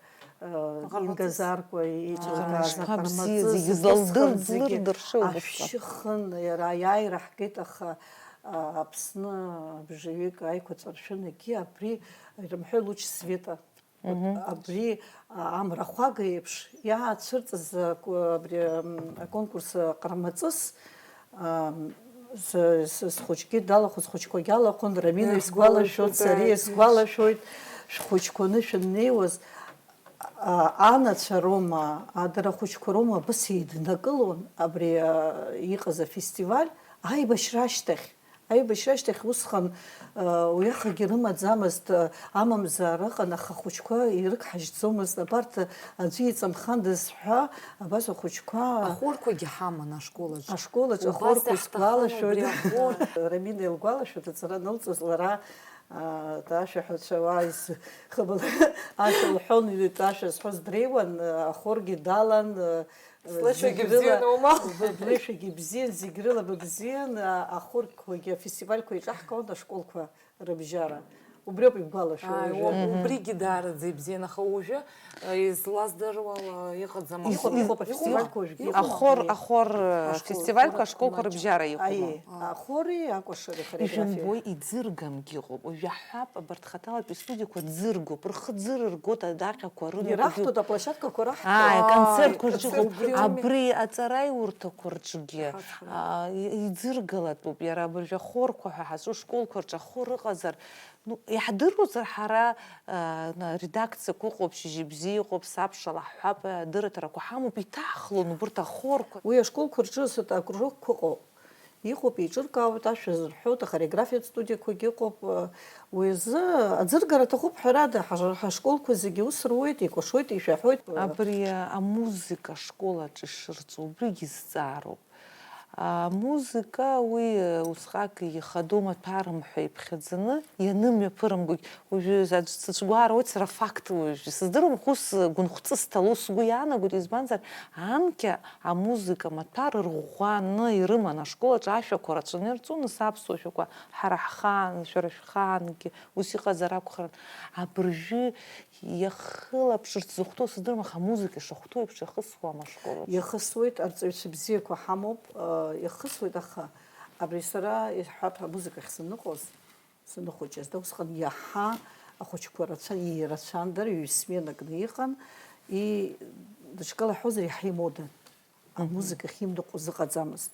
Ҟармаҵыс. Инга Заркәа иҿы Ҟармаҵыс. Ишԥабзиаз, зегьы зегьы злалдыр, усҟан зегьы длырдыршеит усҟан. Ашәшьы хын, иара аиааира ҳгеит, аха, а, Аԥсны абжаҩык аиқәаҵәа ршәын, егьи абри ирымҳәои Луч Света. Мгм. Абри, а, амрахәага еиԥш иаацәырҵыз аку-, абри, м, аконкурс, а, Ҟармаҵыс, а, с-, с-, схәыҷгьы далахәын, схәыҷқәагьы алахәын, Рамина Иаҳгәалашәоит, исгәалашәоит, сара аи. Исгәалашәоит, шәхәыҷқәаны шәаннеиуаз, а, анацәа роума, а, дара ахәыҷқәа роума, абас еиднакылон, абри, а, иҟаз афестиваль, аибашьра ашьҭахь. Аибашьра ашьҭахь усҟан, э, уи ахагьы рымаӡамызт, э, амамзар ыҟан, аха ахәыҷқәа ирықәҳажьӡомызт. Абарҭ аӡәы иҵамхандаз ҳәа, абас ахәыҷқәа Ахорқәагьы ҳаман ашкол аҿы. Ашкол аҿы Убас ахорқәа иаҳҭахын исгәалашәоит. Убри ахор. Рамина илгәалашәоит, аҵара анылҵоз лара, а, ашәаҳәацәа уа ис-, хыбла ашәа лҳәон, ҩытә ашәа зҳәоз дреиуан, а, ахоргьы далан, а, Слышәагьы зегь рыла, бзианы ума? Блышәагьы бзиан, зегь рыла быбзиан, а, ахорқәагьы, афестивальқәа еиҿаҳкаауан ашколқәа рыбжьара. Убриоуп ибгәалашәо Ааи, уажәы. Уа-, Мгм. Убригьы даараӡа ибзиан, аха уажәы, а, излаздыруа, а, иҟаӡам. Иҟоуп, Из-, иҟоуп, из-, афестивальқәа уажәгьы иҟоуп. Иҟоуп. Ахор, ахор, э, Ашкол, фестивальқәа, ашколқәа маҷ. Рыбжьара иҟоума? Аиеи, ахори акәашареи хореографиа. Ижәымбои иӡыргамгьы ыҟоуп. Уажә иаҳҳәап, абарҭ хаҭалатәи астудиақәа ӡыргоуп, рхы ӡырыргоит адаҟьақәа рыла. Ираҳҭоит, аплощадкақәа раҳҭоит. Ааи, Ааи, аконцертқәа рҿы ыҟоуп. Убри ауми. Абри аҵараиурҭақәа рҿгьы, Ҳацхраап. Аа, и-, иӡыргалатәуп. Иара абыржәы ахорқәа ҳәа ҳазҿу школқәа рҿы ахор ыҟазар, ну, иаҳдыруазар ҳара, аа, на, редакциақәа ыҟоуп, Шьыжьыбзиа ыҟоуп, Сабшала ҳҳәап, адырраҭарақәа ҳамоуп, иҭаҳхлон убырҭ ахорқәа. Уи ашколқәа рҿы асоит акружокқәа ыҟоуп. Иҟоуп, еиҿыркаауеит, ашәа зырҳәоит, ахореографиатә студиақәагьы ыҟоуп. Уи азы аӡыргара аҭахуп, ҳәарада, ҳа-, ҳашколқәа зегьы ус руеит, еикәашоит, ишәаҳәоит. Абри амузыка ашкол аҿы ишырҵо, убригьы зҵаароуп. Амузыка уи усҟак ихадоу маҭәарым ҳәа иԥхьаӡаны ианымҩаԥырымгогь, уажәы аӡә сыцәгәаароуеит сара афакт уажә. Сыздыруам, ус гәынхәҵыс ҭало сгәы иаанагоит, избанзар, анкьа амузыка маҭәар рӷәӷәаны ирыман, ашкол аҿы ашәақәа рацәаны ирҵон, нас аԥсуа шәақәа, ҳара ҳхаан, шәара шәхаангьы ус иҟазар акәхарын. Абыржәы Иахылаԥшырц зыхәҭоу сыздыруам, аха амузыка ишахәҭоу еиԥш иахысуама ашкол аҿы? Иахысуеит, арҵаҩцәа бзиақәа ҳамоуп, э, иахысуеит, аха абри сара, иҳәап, амузыкахь саныҟоз, саныхәыҷыз, да, усҟан иаҳа ахәыҷқәа рацәан, ирацәан, дара ҩ-сменакны иҟан, и-, даҽакала ҳҳәозар, иаҳа имодан. Амузыка ахьимдыҟәоз ыҟаӡамызт.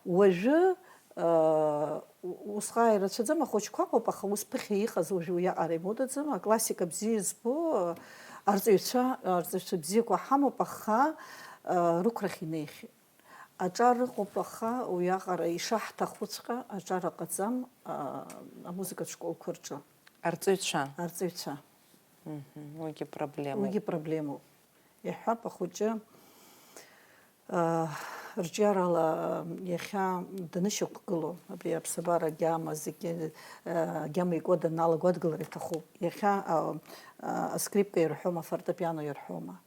Уажәы, э, у-, усҟак ирацәаӡам, ахәыҷқәа ыҟоуп, аха ус ԥыхьа иҟаз уажәы уиаҟара имодаӡам, аклассика бзиа избо, э, арҵаҩцәа, арҵаҩцәа бзиақәа ҳамоуп, аха, э, рықәрахь инеихьеит. Аҿар ыҟоуп, аха уиаҟара ишаҳҭахуҵәҟьа аҿар ыҟаӡам, э, амузыкатә школқәа рҿы. Арҵаҩцәа? Арҵаҩцәа. Мгм. Уигьы проблемоуп. Уигьы проблемоуп. Иаҳҳәап, ахәыҷы, аа, рҿиарала иахьа данышьақәгылоу, абри аԥсабара агьама зегьы, аа, агьама икуа даналаго адгылара иҭахуп. Иахьа, аа, аа, аскрипка ирҳәома, афортепиано ирҳәома?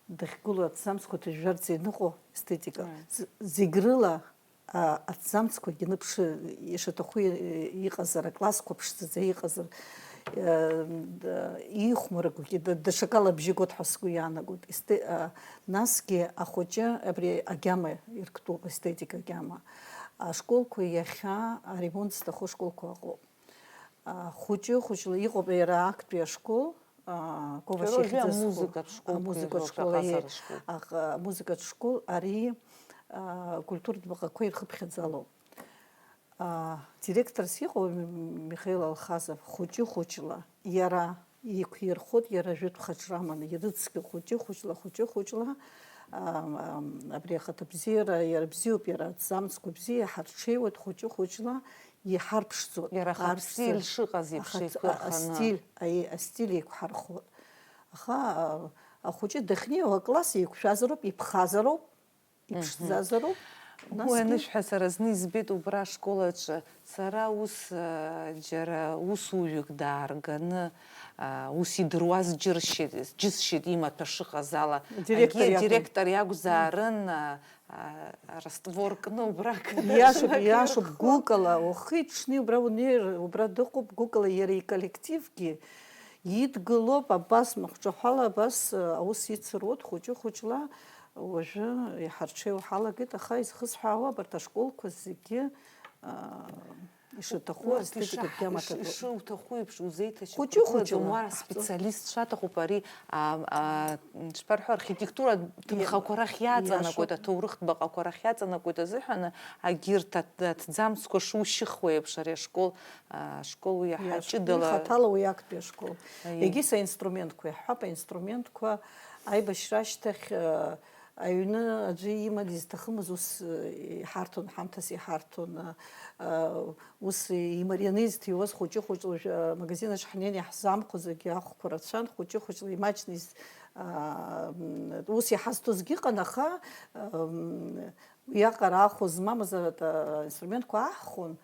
Дахьгылоу аҭӡамцқәа ҭыжәжәарц ианыҟоу естетика. Right. З-, зегь рыла а, аҭӡамцқәагьы ныԥшы, ишаҭаху и-, иҟазар, аклассқәа ԥшӡаӡа иҟазар, э, д-, иихәмаргогьы, д-, даҽакала абжьы гот ҳәа сгәы иаанагоит. Есте-, а, насгьы ахәыҷы абри агьама ирктәуп, естетика агьама. Ашколқәа иахьа аремонт зҭаху ашколқәа ыҟоуп. А, хәыҷы-хәыҷла иҟоуп иара актәи ашкол, а, Ковашь Шәара уажәы ихьӡ азху амузыкатә школқәа амузыкатә ирзоуп школ, аиеи, аҟазара школ. Аҟ-, амузыкатә школ, ари, а, культуратә баҟақәа ирхыԥхьаӡалоуп. А, директорс иҟоу М-, Михаил Алхазов хәыҷы-хәыҷла иара иқәирхоит, иара жәытә хаҿра аманы, ирыцқьо хәыҷы-хәыҷла, хәыҷы-хәыҷла, а, а, абри ахаҭабзиара, иара бзиоуп, иара аҭӡамцқәа бзиа иҳарҽеиуеит, хәыҷы-хәыҷла иҳарԥшӡоит. Иара ахатә Арԥшӡа-, стиль шыҟаз еиԥш ахатә-, еиқәырханы. Астиль, аи-, астиль еиқәҳархоит. Аха, а, ахәыҷы дахьнеиуа акласс еиқәшәазароуп, иԥхазароуп, Мгм. иԥшӡазароуп. Уи Насгьы анышәҳәа, сара зны избеит убра ашкол аҿы, сара ус, а, џьара усуҩык даарганы, а, ус идыруаз џьыршьеит, џьысшьеит имаҭәа шыҟаз ала. Директор Агьи иакәын. Директор иакәзаарын, а, а, раствор кны убра Иашоуп, кны иашоуп, ирхуан. Гәыкала, уахи-ҽни убра унеир, убра дыҟоуп, гәыкала иара иколлективгьы идгылоуп, абас махәҿаҳәала, абас, а, аус ицыруеит, хәыҷы-хәыҷла уажәы иҳарҽеиуа ҳалагеит, аха изхысҳәаауа абарҭ ашколқәа зегьы, а, ишаҭаху Урҭ астетикатә ишаҳ-, гьамаҭа иш-, ду. Ишуҭаху еиԥш узеиҭашьақәыргылаӡом, Хәыҷы-хәыҷла. Уара специалист шаҭахуп ари, а, а, ишԥарҳәо, архитектура Иа-, ҭынхақәа рахь иаҵанакуеит, иашоуп. Аҭоурыхтә баҟақәа рахь иаҵанакуеит азыҳәан, агьырҭ аҭ-, аҭӡамцқәа шушьыхуа еиԥш ари ашкол, а, ашкол уи иаҳа Иашоуп. ҷыдала Уи хаҭала уи актәи ашкол. Аиеи. Егьыс аинструментқәа иаҳҳәап, аинструментқәа аибашьра ашьҭахь, а, Аҩны аӡәы иман изҭахымыз ус, э, иҳарҭон, ҳамҭас иҳарҭон, э, э, ус имарианы изҭиуаз хәыҷы-хәыҷла, уажә, э, амагазин аҿы ҳнеины иаҳзаамхәо зегьы ахәқәа рацәан, хәыҷы-хәыҷла имаҷны из-, а, м, ус иҳазҭозгьы ыҟан, аха, м, уиаҟара ахә змамыз ара-, аинструментқәа аҳхон,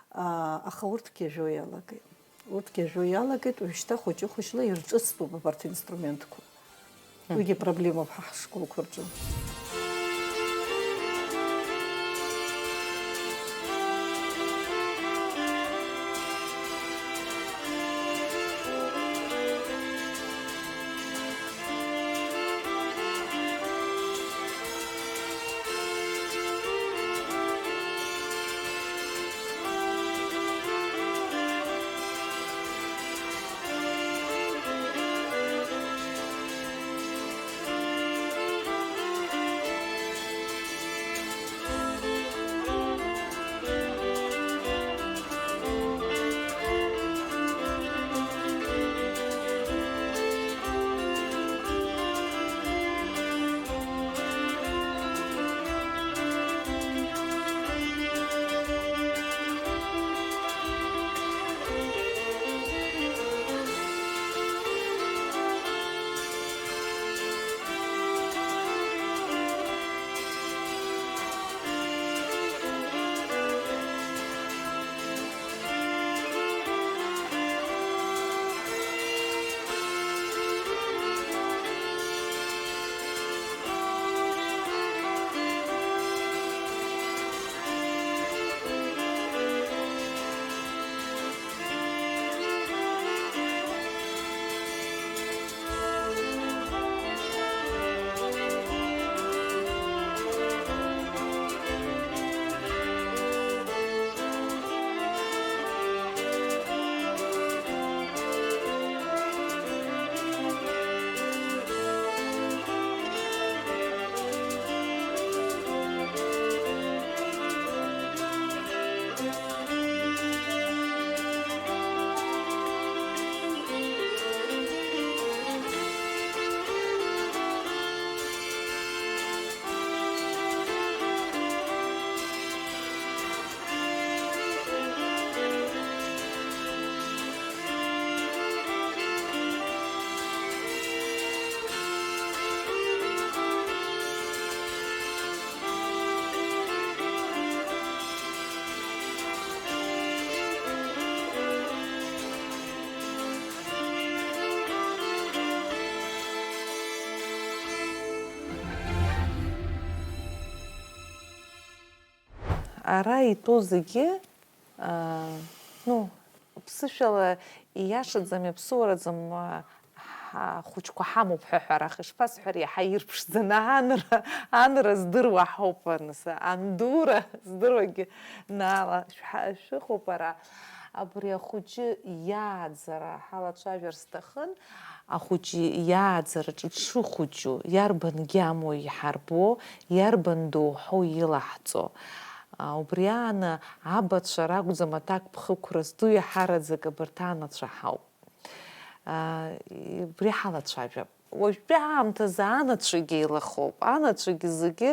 а, аха урҭгьы ажәо иалагеит. Урҭгьы ажәо иалагеит, уажәшьҭа хәыҷы-хәыҷла ирҿыцтәуп абарҭ аинструментқәа. Уигьы проблемоуп ҳа ҳшколқәа рҿы. Ара итәоу зегьы, аа, ну, ԥсышәала ииашаӡам, иаԥсуараӡам, аа, ҳа-, ҳхәыҷқәа ҳамоуп ҳәа ҳәарах, ишԥасҳәари, иаҳа ирԥшӡаны анра, анра здыруа ҳауп, аныс, андура здыруагьы наала шәҳа-, шәыҟоуп ара. Абри ахәыҷы иааӡара ҳалацәажәар сҭахын, ахәыҷы иааӡараҿы дшыхәыҷу, иарбан гьамоу иҳарбо, иарбан доуҳоу илаҳҵо. А, убри ааны абацәа ракәӡам аҭакԥхықәра зду, иаҳараӡак абарҭ анацәа ҳауп. А, убри ҳалацәажәап. Уажәтәи аамҭазы анацәагьы еилахоуп, анацәагьы зегьы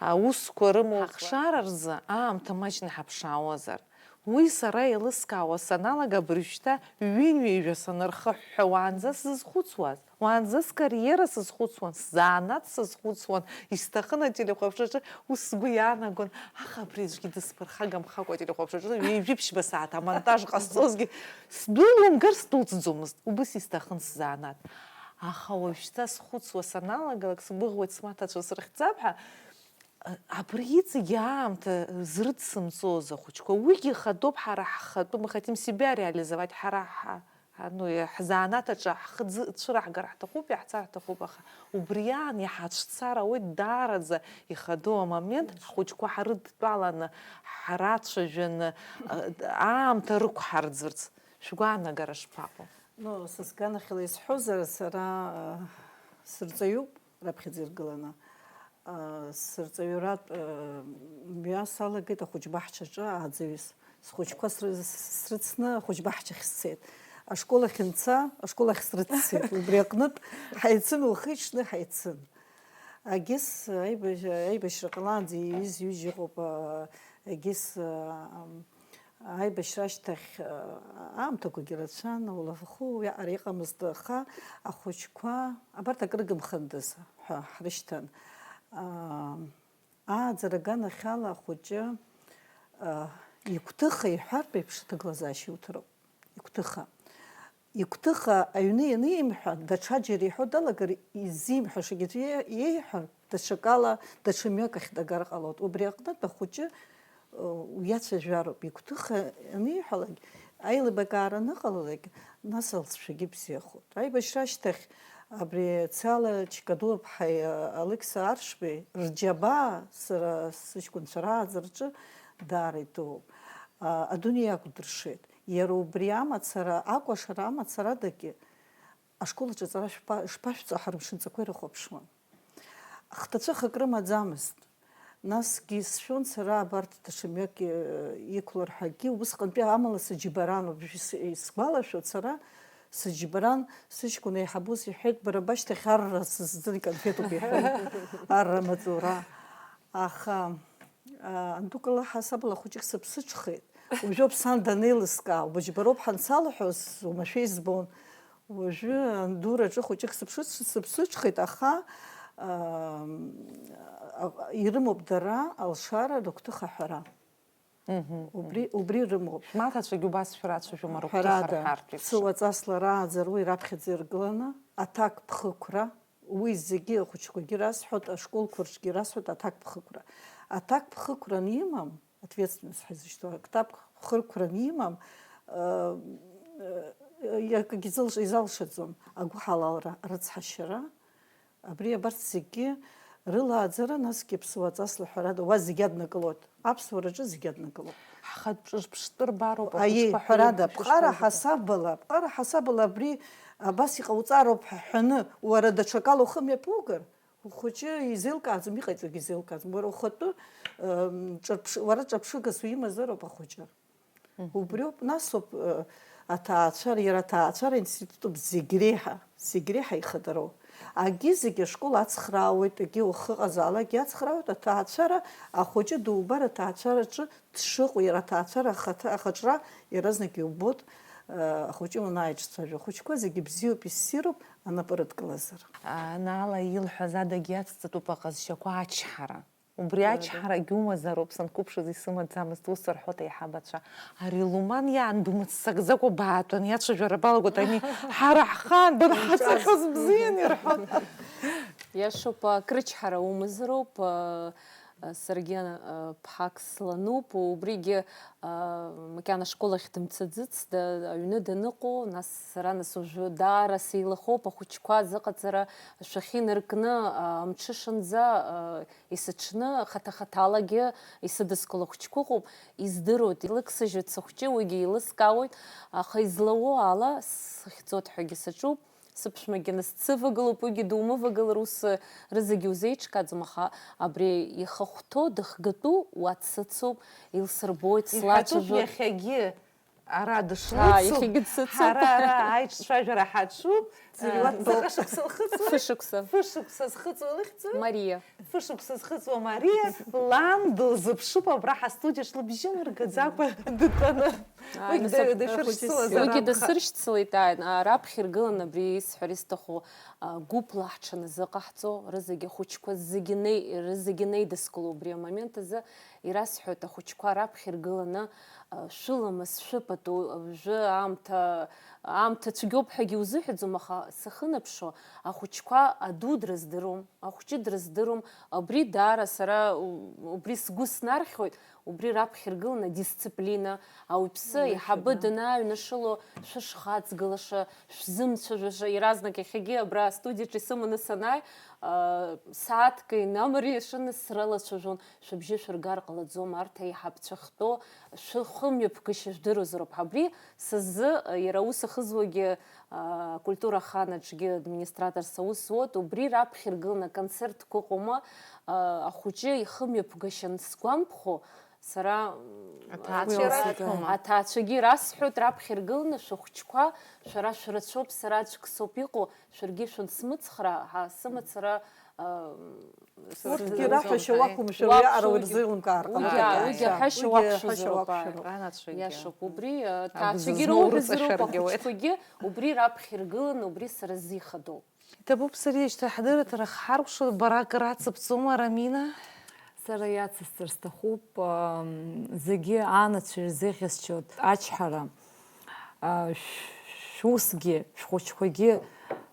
аусқәа рымоуп. Ҳахшара рзы аамҭа маҷны ҳаԥшаауазар, уи сара еилыскаауа саналага, абыржәшьҭа ҩынҩажәа санырхыҳәҳәа уаанӡа сзызхәыцуаз, уаанӡа скариера сызхәыцуан, сзанааҭ сызхәыцуан, исҭахын ателехәаԥшраҿы ус сгәы иаанагон, аха абри аӡәгьы дысԥырхагамхакәа ателехәаԥшраҿы ҩажәи ԥшьба сааҭ амонтаж ҟасҵозгьы, сдәылымгар сдәылҵӡомызт, убыс исҭахын сзанааҭ. Аха уажәшьҭа схәыцуа саналагалак, сгәыӷуеит смаҭацәа срыхьӡап ҳәа, абри иҵегьы аамҭа зрыцымҵоз ахәыҷқәа, уигьы хадоуп, ҳара ҳхатәы, мы хотим себя реализовать, ҳара ҳа-, ҳа-, ну, ҳзанааҭ аҿы ҳхы ӡы-, цәыраҳгар ҳҭахуп, иаҳцар ҳҭахуп, аха убри аан иҳацәцар ауеит даараӡа ихадоу амомент, ҳхәыҷқәа ҳрыдтәаланы, ҳрацәажәаны, а-, аамҭа рықәҳарӡырц. Шәгәаанагара шԥаҟоу? Ну, са сганахьала исҳәозар, сара, а, сырҵаҩуп, раԥхьаӡа иргыланы. А, сырҵаҩратә, а, мҩа салагеит ахәыҷбаҳчаҿы ааӡаҩыс. Схәыҷқәа сры-, срыцны ахәыҷбаҳчахь сцеит. Ашкол ахь нца, ашкол ахь срыццеит. Убри аҟнытә ҳаицын, уахи-ҽни ҳаицын. Агьыс аибашь-, аибашьра ҟалаанӡа иҩыз-ҩыџьа ыҟоуп, а, агьыс, а, ам, аибашьра ашьҭахь, а, аамҭақәагьы рацәан, улафахәы уиаҟара иҟамызт, аха ахәыҷқәа, абарҭ акрыгымхандаз ҳәа ҳрышьҭан. А, ааӡара аганахьала ахәыҷы, а, игәҭыха иҳәартә еиԥш аҭагылазаашьа иуҭароуп. Игәҭыха. Игәҭыха аҩны ианимҳәа, даҽаџьара иҳәо далагар, изимҳәашагьы аӡәы иеиҳәар, даҽакала, даҽа мҩак ахь дагар ҟалоит. Убри аҟнытә ахәыҷы, уиацәажәароуп. Игәҭыха аниҳәалак, аилибакаара аныҟалалак, нас алҵшәагьы бзиахоит. Аибашьра ашьҭахь абри Цала Чикадуаԥҳаи Алықьса Аршбеи рџьабаа сара сыҷкәынцәа рааӡараҿы даара итәоуп. А, адунеи иақәдыршеит. Иара убри амацара, акәашара амацарадагьы ашкол аҿы аҵара шԥа-, шԥашәҵо ҳәа рымшынҵақәа ирыхәаԥшуан. Хҭацәыхак рымаӡамызт. Насгьы исшәон сара абарҭ даҽа мҩак, э, иқәлар ҳәагьы, усҟантәи амала сыџьбаран, уажәы ис-, исгәалашәоит сара, сыџьбаран, сыҷкәын еиҳабус иҳәеит, бара башьҭахь арра сызӡын, конфетуп иҳәон, арра маҵура. Аха, а, андукала ҳасабала хәыҷык сыԥсыҽхеит. Уажәоуп сан данеилыскаа, убыџьбароуп ҳансалҳәоз, уамашәа избон. Уажәы андураҿы хәыҷык сыԥшыц-, сыԥсыҽхеит, аха, а, а, ирымоуп дара алшара рыгәҭыха ҳәара. Мгм, убри, мгм. Убри рымоуп. Шәмаҭацәагьы убас шәрацәажәома, рыгәҭыха ҳәарада, рҳәартә еиԥш? Ԥсыуа ҵасла рааӡара уи раԥхьаӡа иргыланы, аҭакԥхықәра, уи зегьы ахәыҷқәагьы расҳәоит, ашколқәа рҿгьы расҳәоит аҭакԥхықәра. Аҭакԥхықәра анимам, ответственность ҳәа изышьҭоу, аҭакԥхықәран имам, э, э, акгьы изылш-, изалшаӡом, агәыҳалалра, арыцҳашьара, абри абарҭ зегьы рылааӡара, насгьы ԥсуаҵас лаҳәарада, уа зегьы аднакылоит, аԥсуараҿы зегьы аднакылоуп. Ҳхатә ҿырԥштәы рбароуп, аиеи, ахәыҷқәа ҳәарада, ԥҟара ҳәа ҳасабала, ԥҟара ҳасабала абри абас иҟауҵароуп ҳәа ҳҳәаны, уара даҽакала ухы мҩаԥугар, ухәыҷы изеилкааӡом, иҟаиҵогьы изеилкааӡом. Уара ухатәы, м, ҿырԥш-, уара ҿырԥшыгас уимазароуп ахәыҷы. Мгм. Убриоуп, насоуп, э, аҭаацәара, иара аҭаацәара институтуп зегь реиҳа, зегь реиҳа ихадароу. Агьи зегь ашкол ацхраауеит, агьи ухы ҟазаалакгьы ацхраауеит, аҭаацәара ахәыҷы дубар аҭаацәараҿы дшыҟоу, иара аҭаацәара ахаҭа-, ахаҿра иаразнак иубоит, э, ахәыҷы уанааиҿцәажәо. Ахәыҷқәа зегьы бзиоуп, иссируп, анапы рыдкылазар. Наала илҳәаз адагьы иацҵатәуп аҟазшьақәа ачҳара. Убри ачҳарагьы умазароуп, санқәыԥшыз исымаӡамызт, ус рҳәоит аиҳабацәа. Ари Луман иаан бмыццакӡакәа баатәаны иацәажәара балагоит, ани ҳара ҳхаан банҳаҵахьоз бзиан ирҳәон. Иашоуп, акрычҳара умазароуп, а, Саргьы, э, ԥҳак слануп, убригьы, э, макьана ашкол ахь дымцаӡыцт, да-, аҩны даныҟоу, нас сара, нас уажәы даара сеилахоуп, ахәыҷқәа зыҟаҵара шәахьы инаркны, э, амҽышанӡа, э, есыҽны хаҭа-хаҭалагьы исыдыскыло ахәыҷқәа ыҟоуп, издыруеит, илыгсыжьуеит сыхәҷы, уигьы еилыскаауеит, аха излауоу ала сыхьӡоит ҳәагьы саҿуп. Сыԥшәмагьы нас дсывагылоуп, уигьы думывагылар, ус рызегьы узеиҿкааӡом, аха абри ихахәҭоу, дыхгатәу уа дсыцуп, илсырбоит, Иҳәатәуп слацәажәоит. Иахьагьы ара Аа, дышуцу, иахьагьы дсыцуп. Ҳара ара аиҿцәажәара ҳаҿуп. Зыҩуа Э, заҟа шықәса лхыҵуеит? Фышықәса. Фышықәса зхыҵуа лыхьӡу? Мариа. Фышықәса зхыҵуа Мариа, лан дылзыԥшуп абра ҳастудиаҿ лыбжьы лыргаӡакәа дтәаны. Ааи, Уигь нас да-, ак-, дашәыршьцылазар уигьы акәхап. Дасыршьцылеит, ааи, а, раԥхьа иргыланы абри исҳәар исҭаху, а, гәыԥла ҳҽаназыҟаҳҵо, рызегьы ахәыҷқәа зегьы неи-, рызегьы неидыскыло убри амомент азы, ирасҳәоит, ахәыҷқәа раԥхьа иргыланы, а, шәыламыс, шәыпату, уажәы аамҭа, аамҭа цәгьоуп ҳәагьы узыҳәаӡом, аха сахынаԥшуа, ахәыҷқәа аду дрыздыруам, ахәҷы дрыздыруам, абри даара сара у-, убри сгәы снархьуеит, Убри раԥхьа иргыланы адисциплина, ауаҩԥсы Уи аиҳабы шәыда. Данааҩнашыло, шәышхаҵгылаша, шәзымцәажәаша, иаразнак иахьагьы абра астудиаҿы исыманы санааи, а, сааҭк инамариашаны срылацәажәон, шәыбжьы шәыргар ҟалаӡом, арҭ аиҳабцәа хтәо, шәхымҩаԥгашьа жәдыруазароуп. Абри са сзы, а, иара аус ахызуагьы, а, акультура аханаҿгьы администратор саус зуоуп, убри раԥхьа иргыланы аконцертқәа ыҟоума, а, ахәыҷы ихымҩаԥгашьан сгәамԥхо, сара, м, Аҭаацәа Уи ирасҳәома? Аҭаацәагьы ирасҳәоит, раԥхьа иргыланы, шәыхәҷқәа, шәара шәрацәоуп, сара аӡәк соуп иҟоу, шәаргьы шәансмыцхраа, ҳа, сымацара, а, Урҭгьы Сырдыруам. раҳәашьа уақәымшәар, Уақәшәо уиаҟара уигьы. Урзеилымкаар Уигьы, ҟалоит. уигьы Иашоуп. ҳәашьа Уигьы уақәшәозароуп, ҳәашьа ааи. уақәшәароуп. Ранацәагьы. Иашоуп. Убри, а, Агәзызмоу ҭаацәагьы роуҳәазароуп, рыҵашәаргьы уеит. Ахәыҷқәагьы убри раԥхьа иргыланы, убри сара сзихадоуп. Иҭабуп, сара ишьҭа ҳдырраҭара ҳаркәшоит, бара акыр ацыбҵома, Рамина? Сара иацысҵар сҭахуп, ам, зегьы анацәа ирзеӷьасшьоит ачҳара. А, шә-, шәусгьы, шәхәыҷқәагьы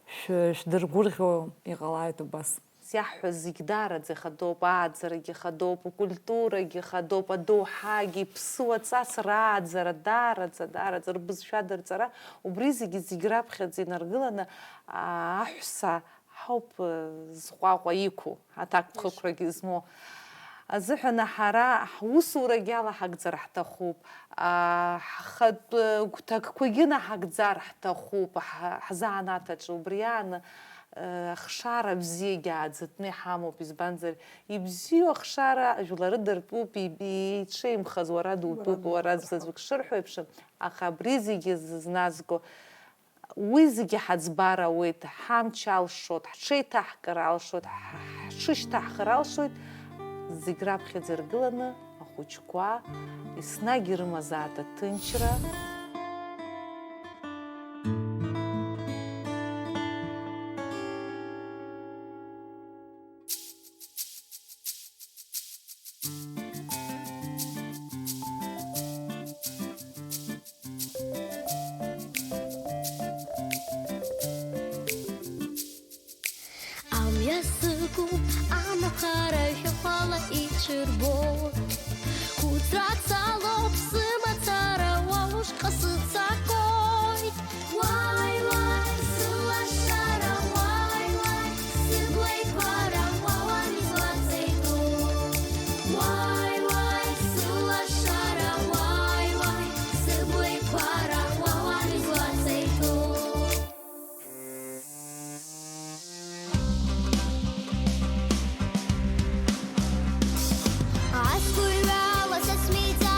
шә-, шәдыргәырӷьо иҟалааит убас. Иаҳҳәаз зегь даараӡа ихадоуп, ааӡарагьы ихадоуп, укультурагьы ихадоуп, адоуҳагьы, иԥсуа ҵас рааӡара, даараӡа, даараӡа рбызшәа дырҵара, убри зегьы, зегь раԥхьаӡа инаргыланы, аа, аҳәса ҳауп, э, зҟәаҟәа иқәу, аҭакԥхықәрагьы змоу азыҳәан ҳара ҳусурагьы алаҳагӡар ҳҭахуп, аа, ҳхатә, э, гәҭакқәагьы наҳагӡар ҳҭахуп, ҳа-, ҳзанааҭ аҿы убри ааны, э, ахшара бзиагьы ааӡатәны иҳамоуп, избанзар, ибзиоу ахшара жәлары дыртәуп, иб-, иҽеимхаз уара дутәуп, Уара уара дутәуп. Заҵәык шырҳәо еиԥш, аха абри зегьы зызназго, уи зегьы ҳаӡбар ауеит, ҳамч алшоит, ҳҽеиҭаҳкыр алшоит, ҳ-, ҳҽышьҭаҳхыр алшоит, зегь раԥхьаӡа иргыланы ахәыҷқәа еснагь ирымазаат аҭынчра. Амҩа сықәуп, анхара жәахәала ицәырбоит. Хәыцра цалоуп сымацара, уа ушҟа сыццакуеит. Уааи, уааи, сылашара, уааи, уааи, сыблеиқәара, уа уан излацеиҭо. Уааи, уааи, сылашара, уааи, уааи, сыблеиқәара, уа уан излацеиҭо. Ацгәырҩала са смиӡа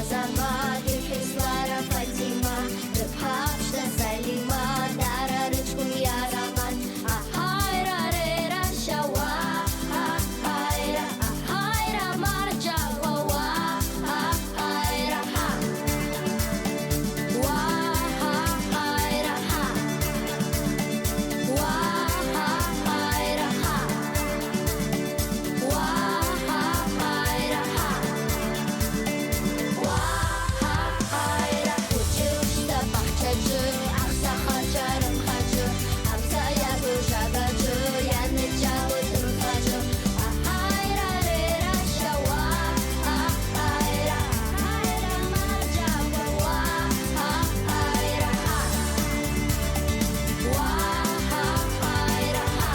Самаҭ иԥҳәыс Лара Фатима, рыԥҳа ԥшӡа Салима, дара рыҷкәын иараман, аҳаира рера шьауа, аҳаира, аҳаира марџьа уа, аҳаира ҳа. Уа, аҳаира ҳа. Уа, аҳаира ҳа. Уаҳа ҳаира ҳа. Уаҳа ҳаира. Училишьтә баҳчаҿы, аԥсахацәа рынхаҿы, амца иаду жагаҿы, ианыҷҷалоит рынхаҿы. Аҳаира рера шьауа, аҳаира, аҳаира марџьа уа, уаҳа ҳаира ҳа. Уаҳа ҳаира ҳа.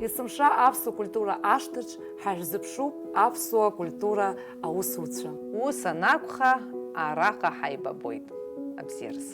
Есымша аԥсуа культура ашҭаҿ ҳашәзыԥшуп аԥсуа культура аусуцәа. Ус анакәха, араҟа ҳаибабоит. Абзиараз.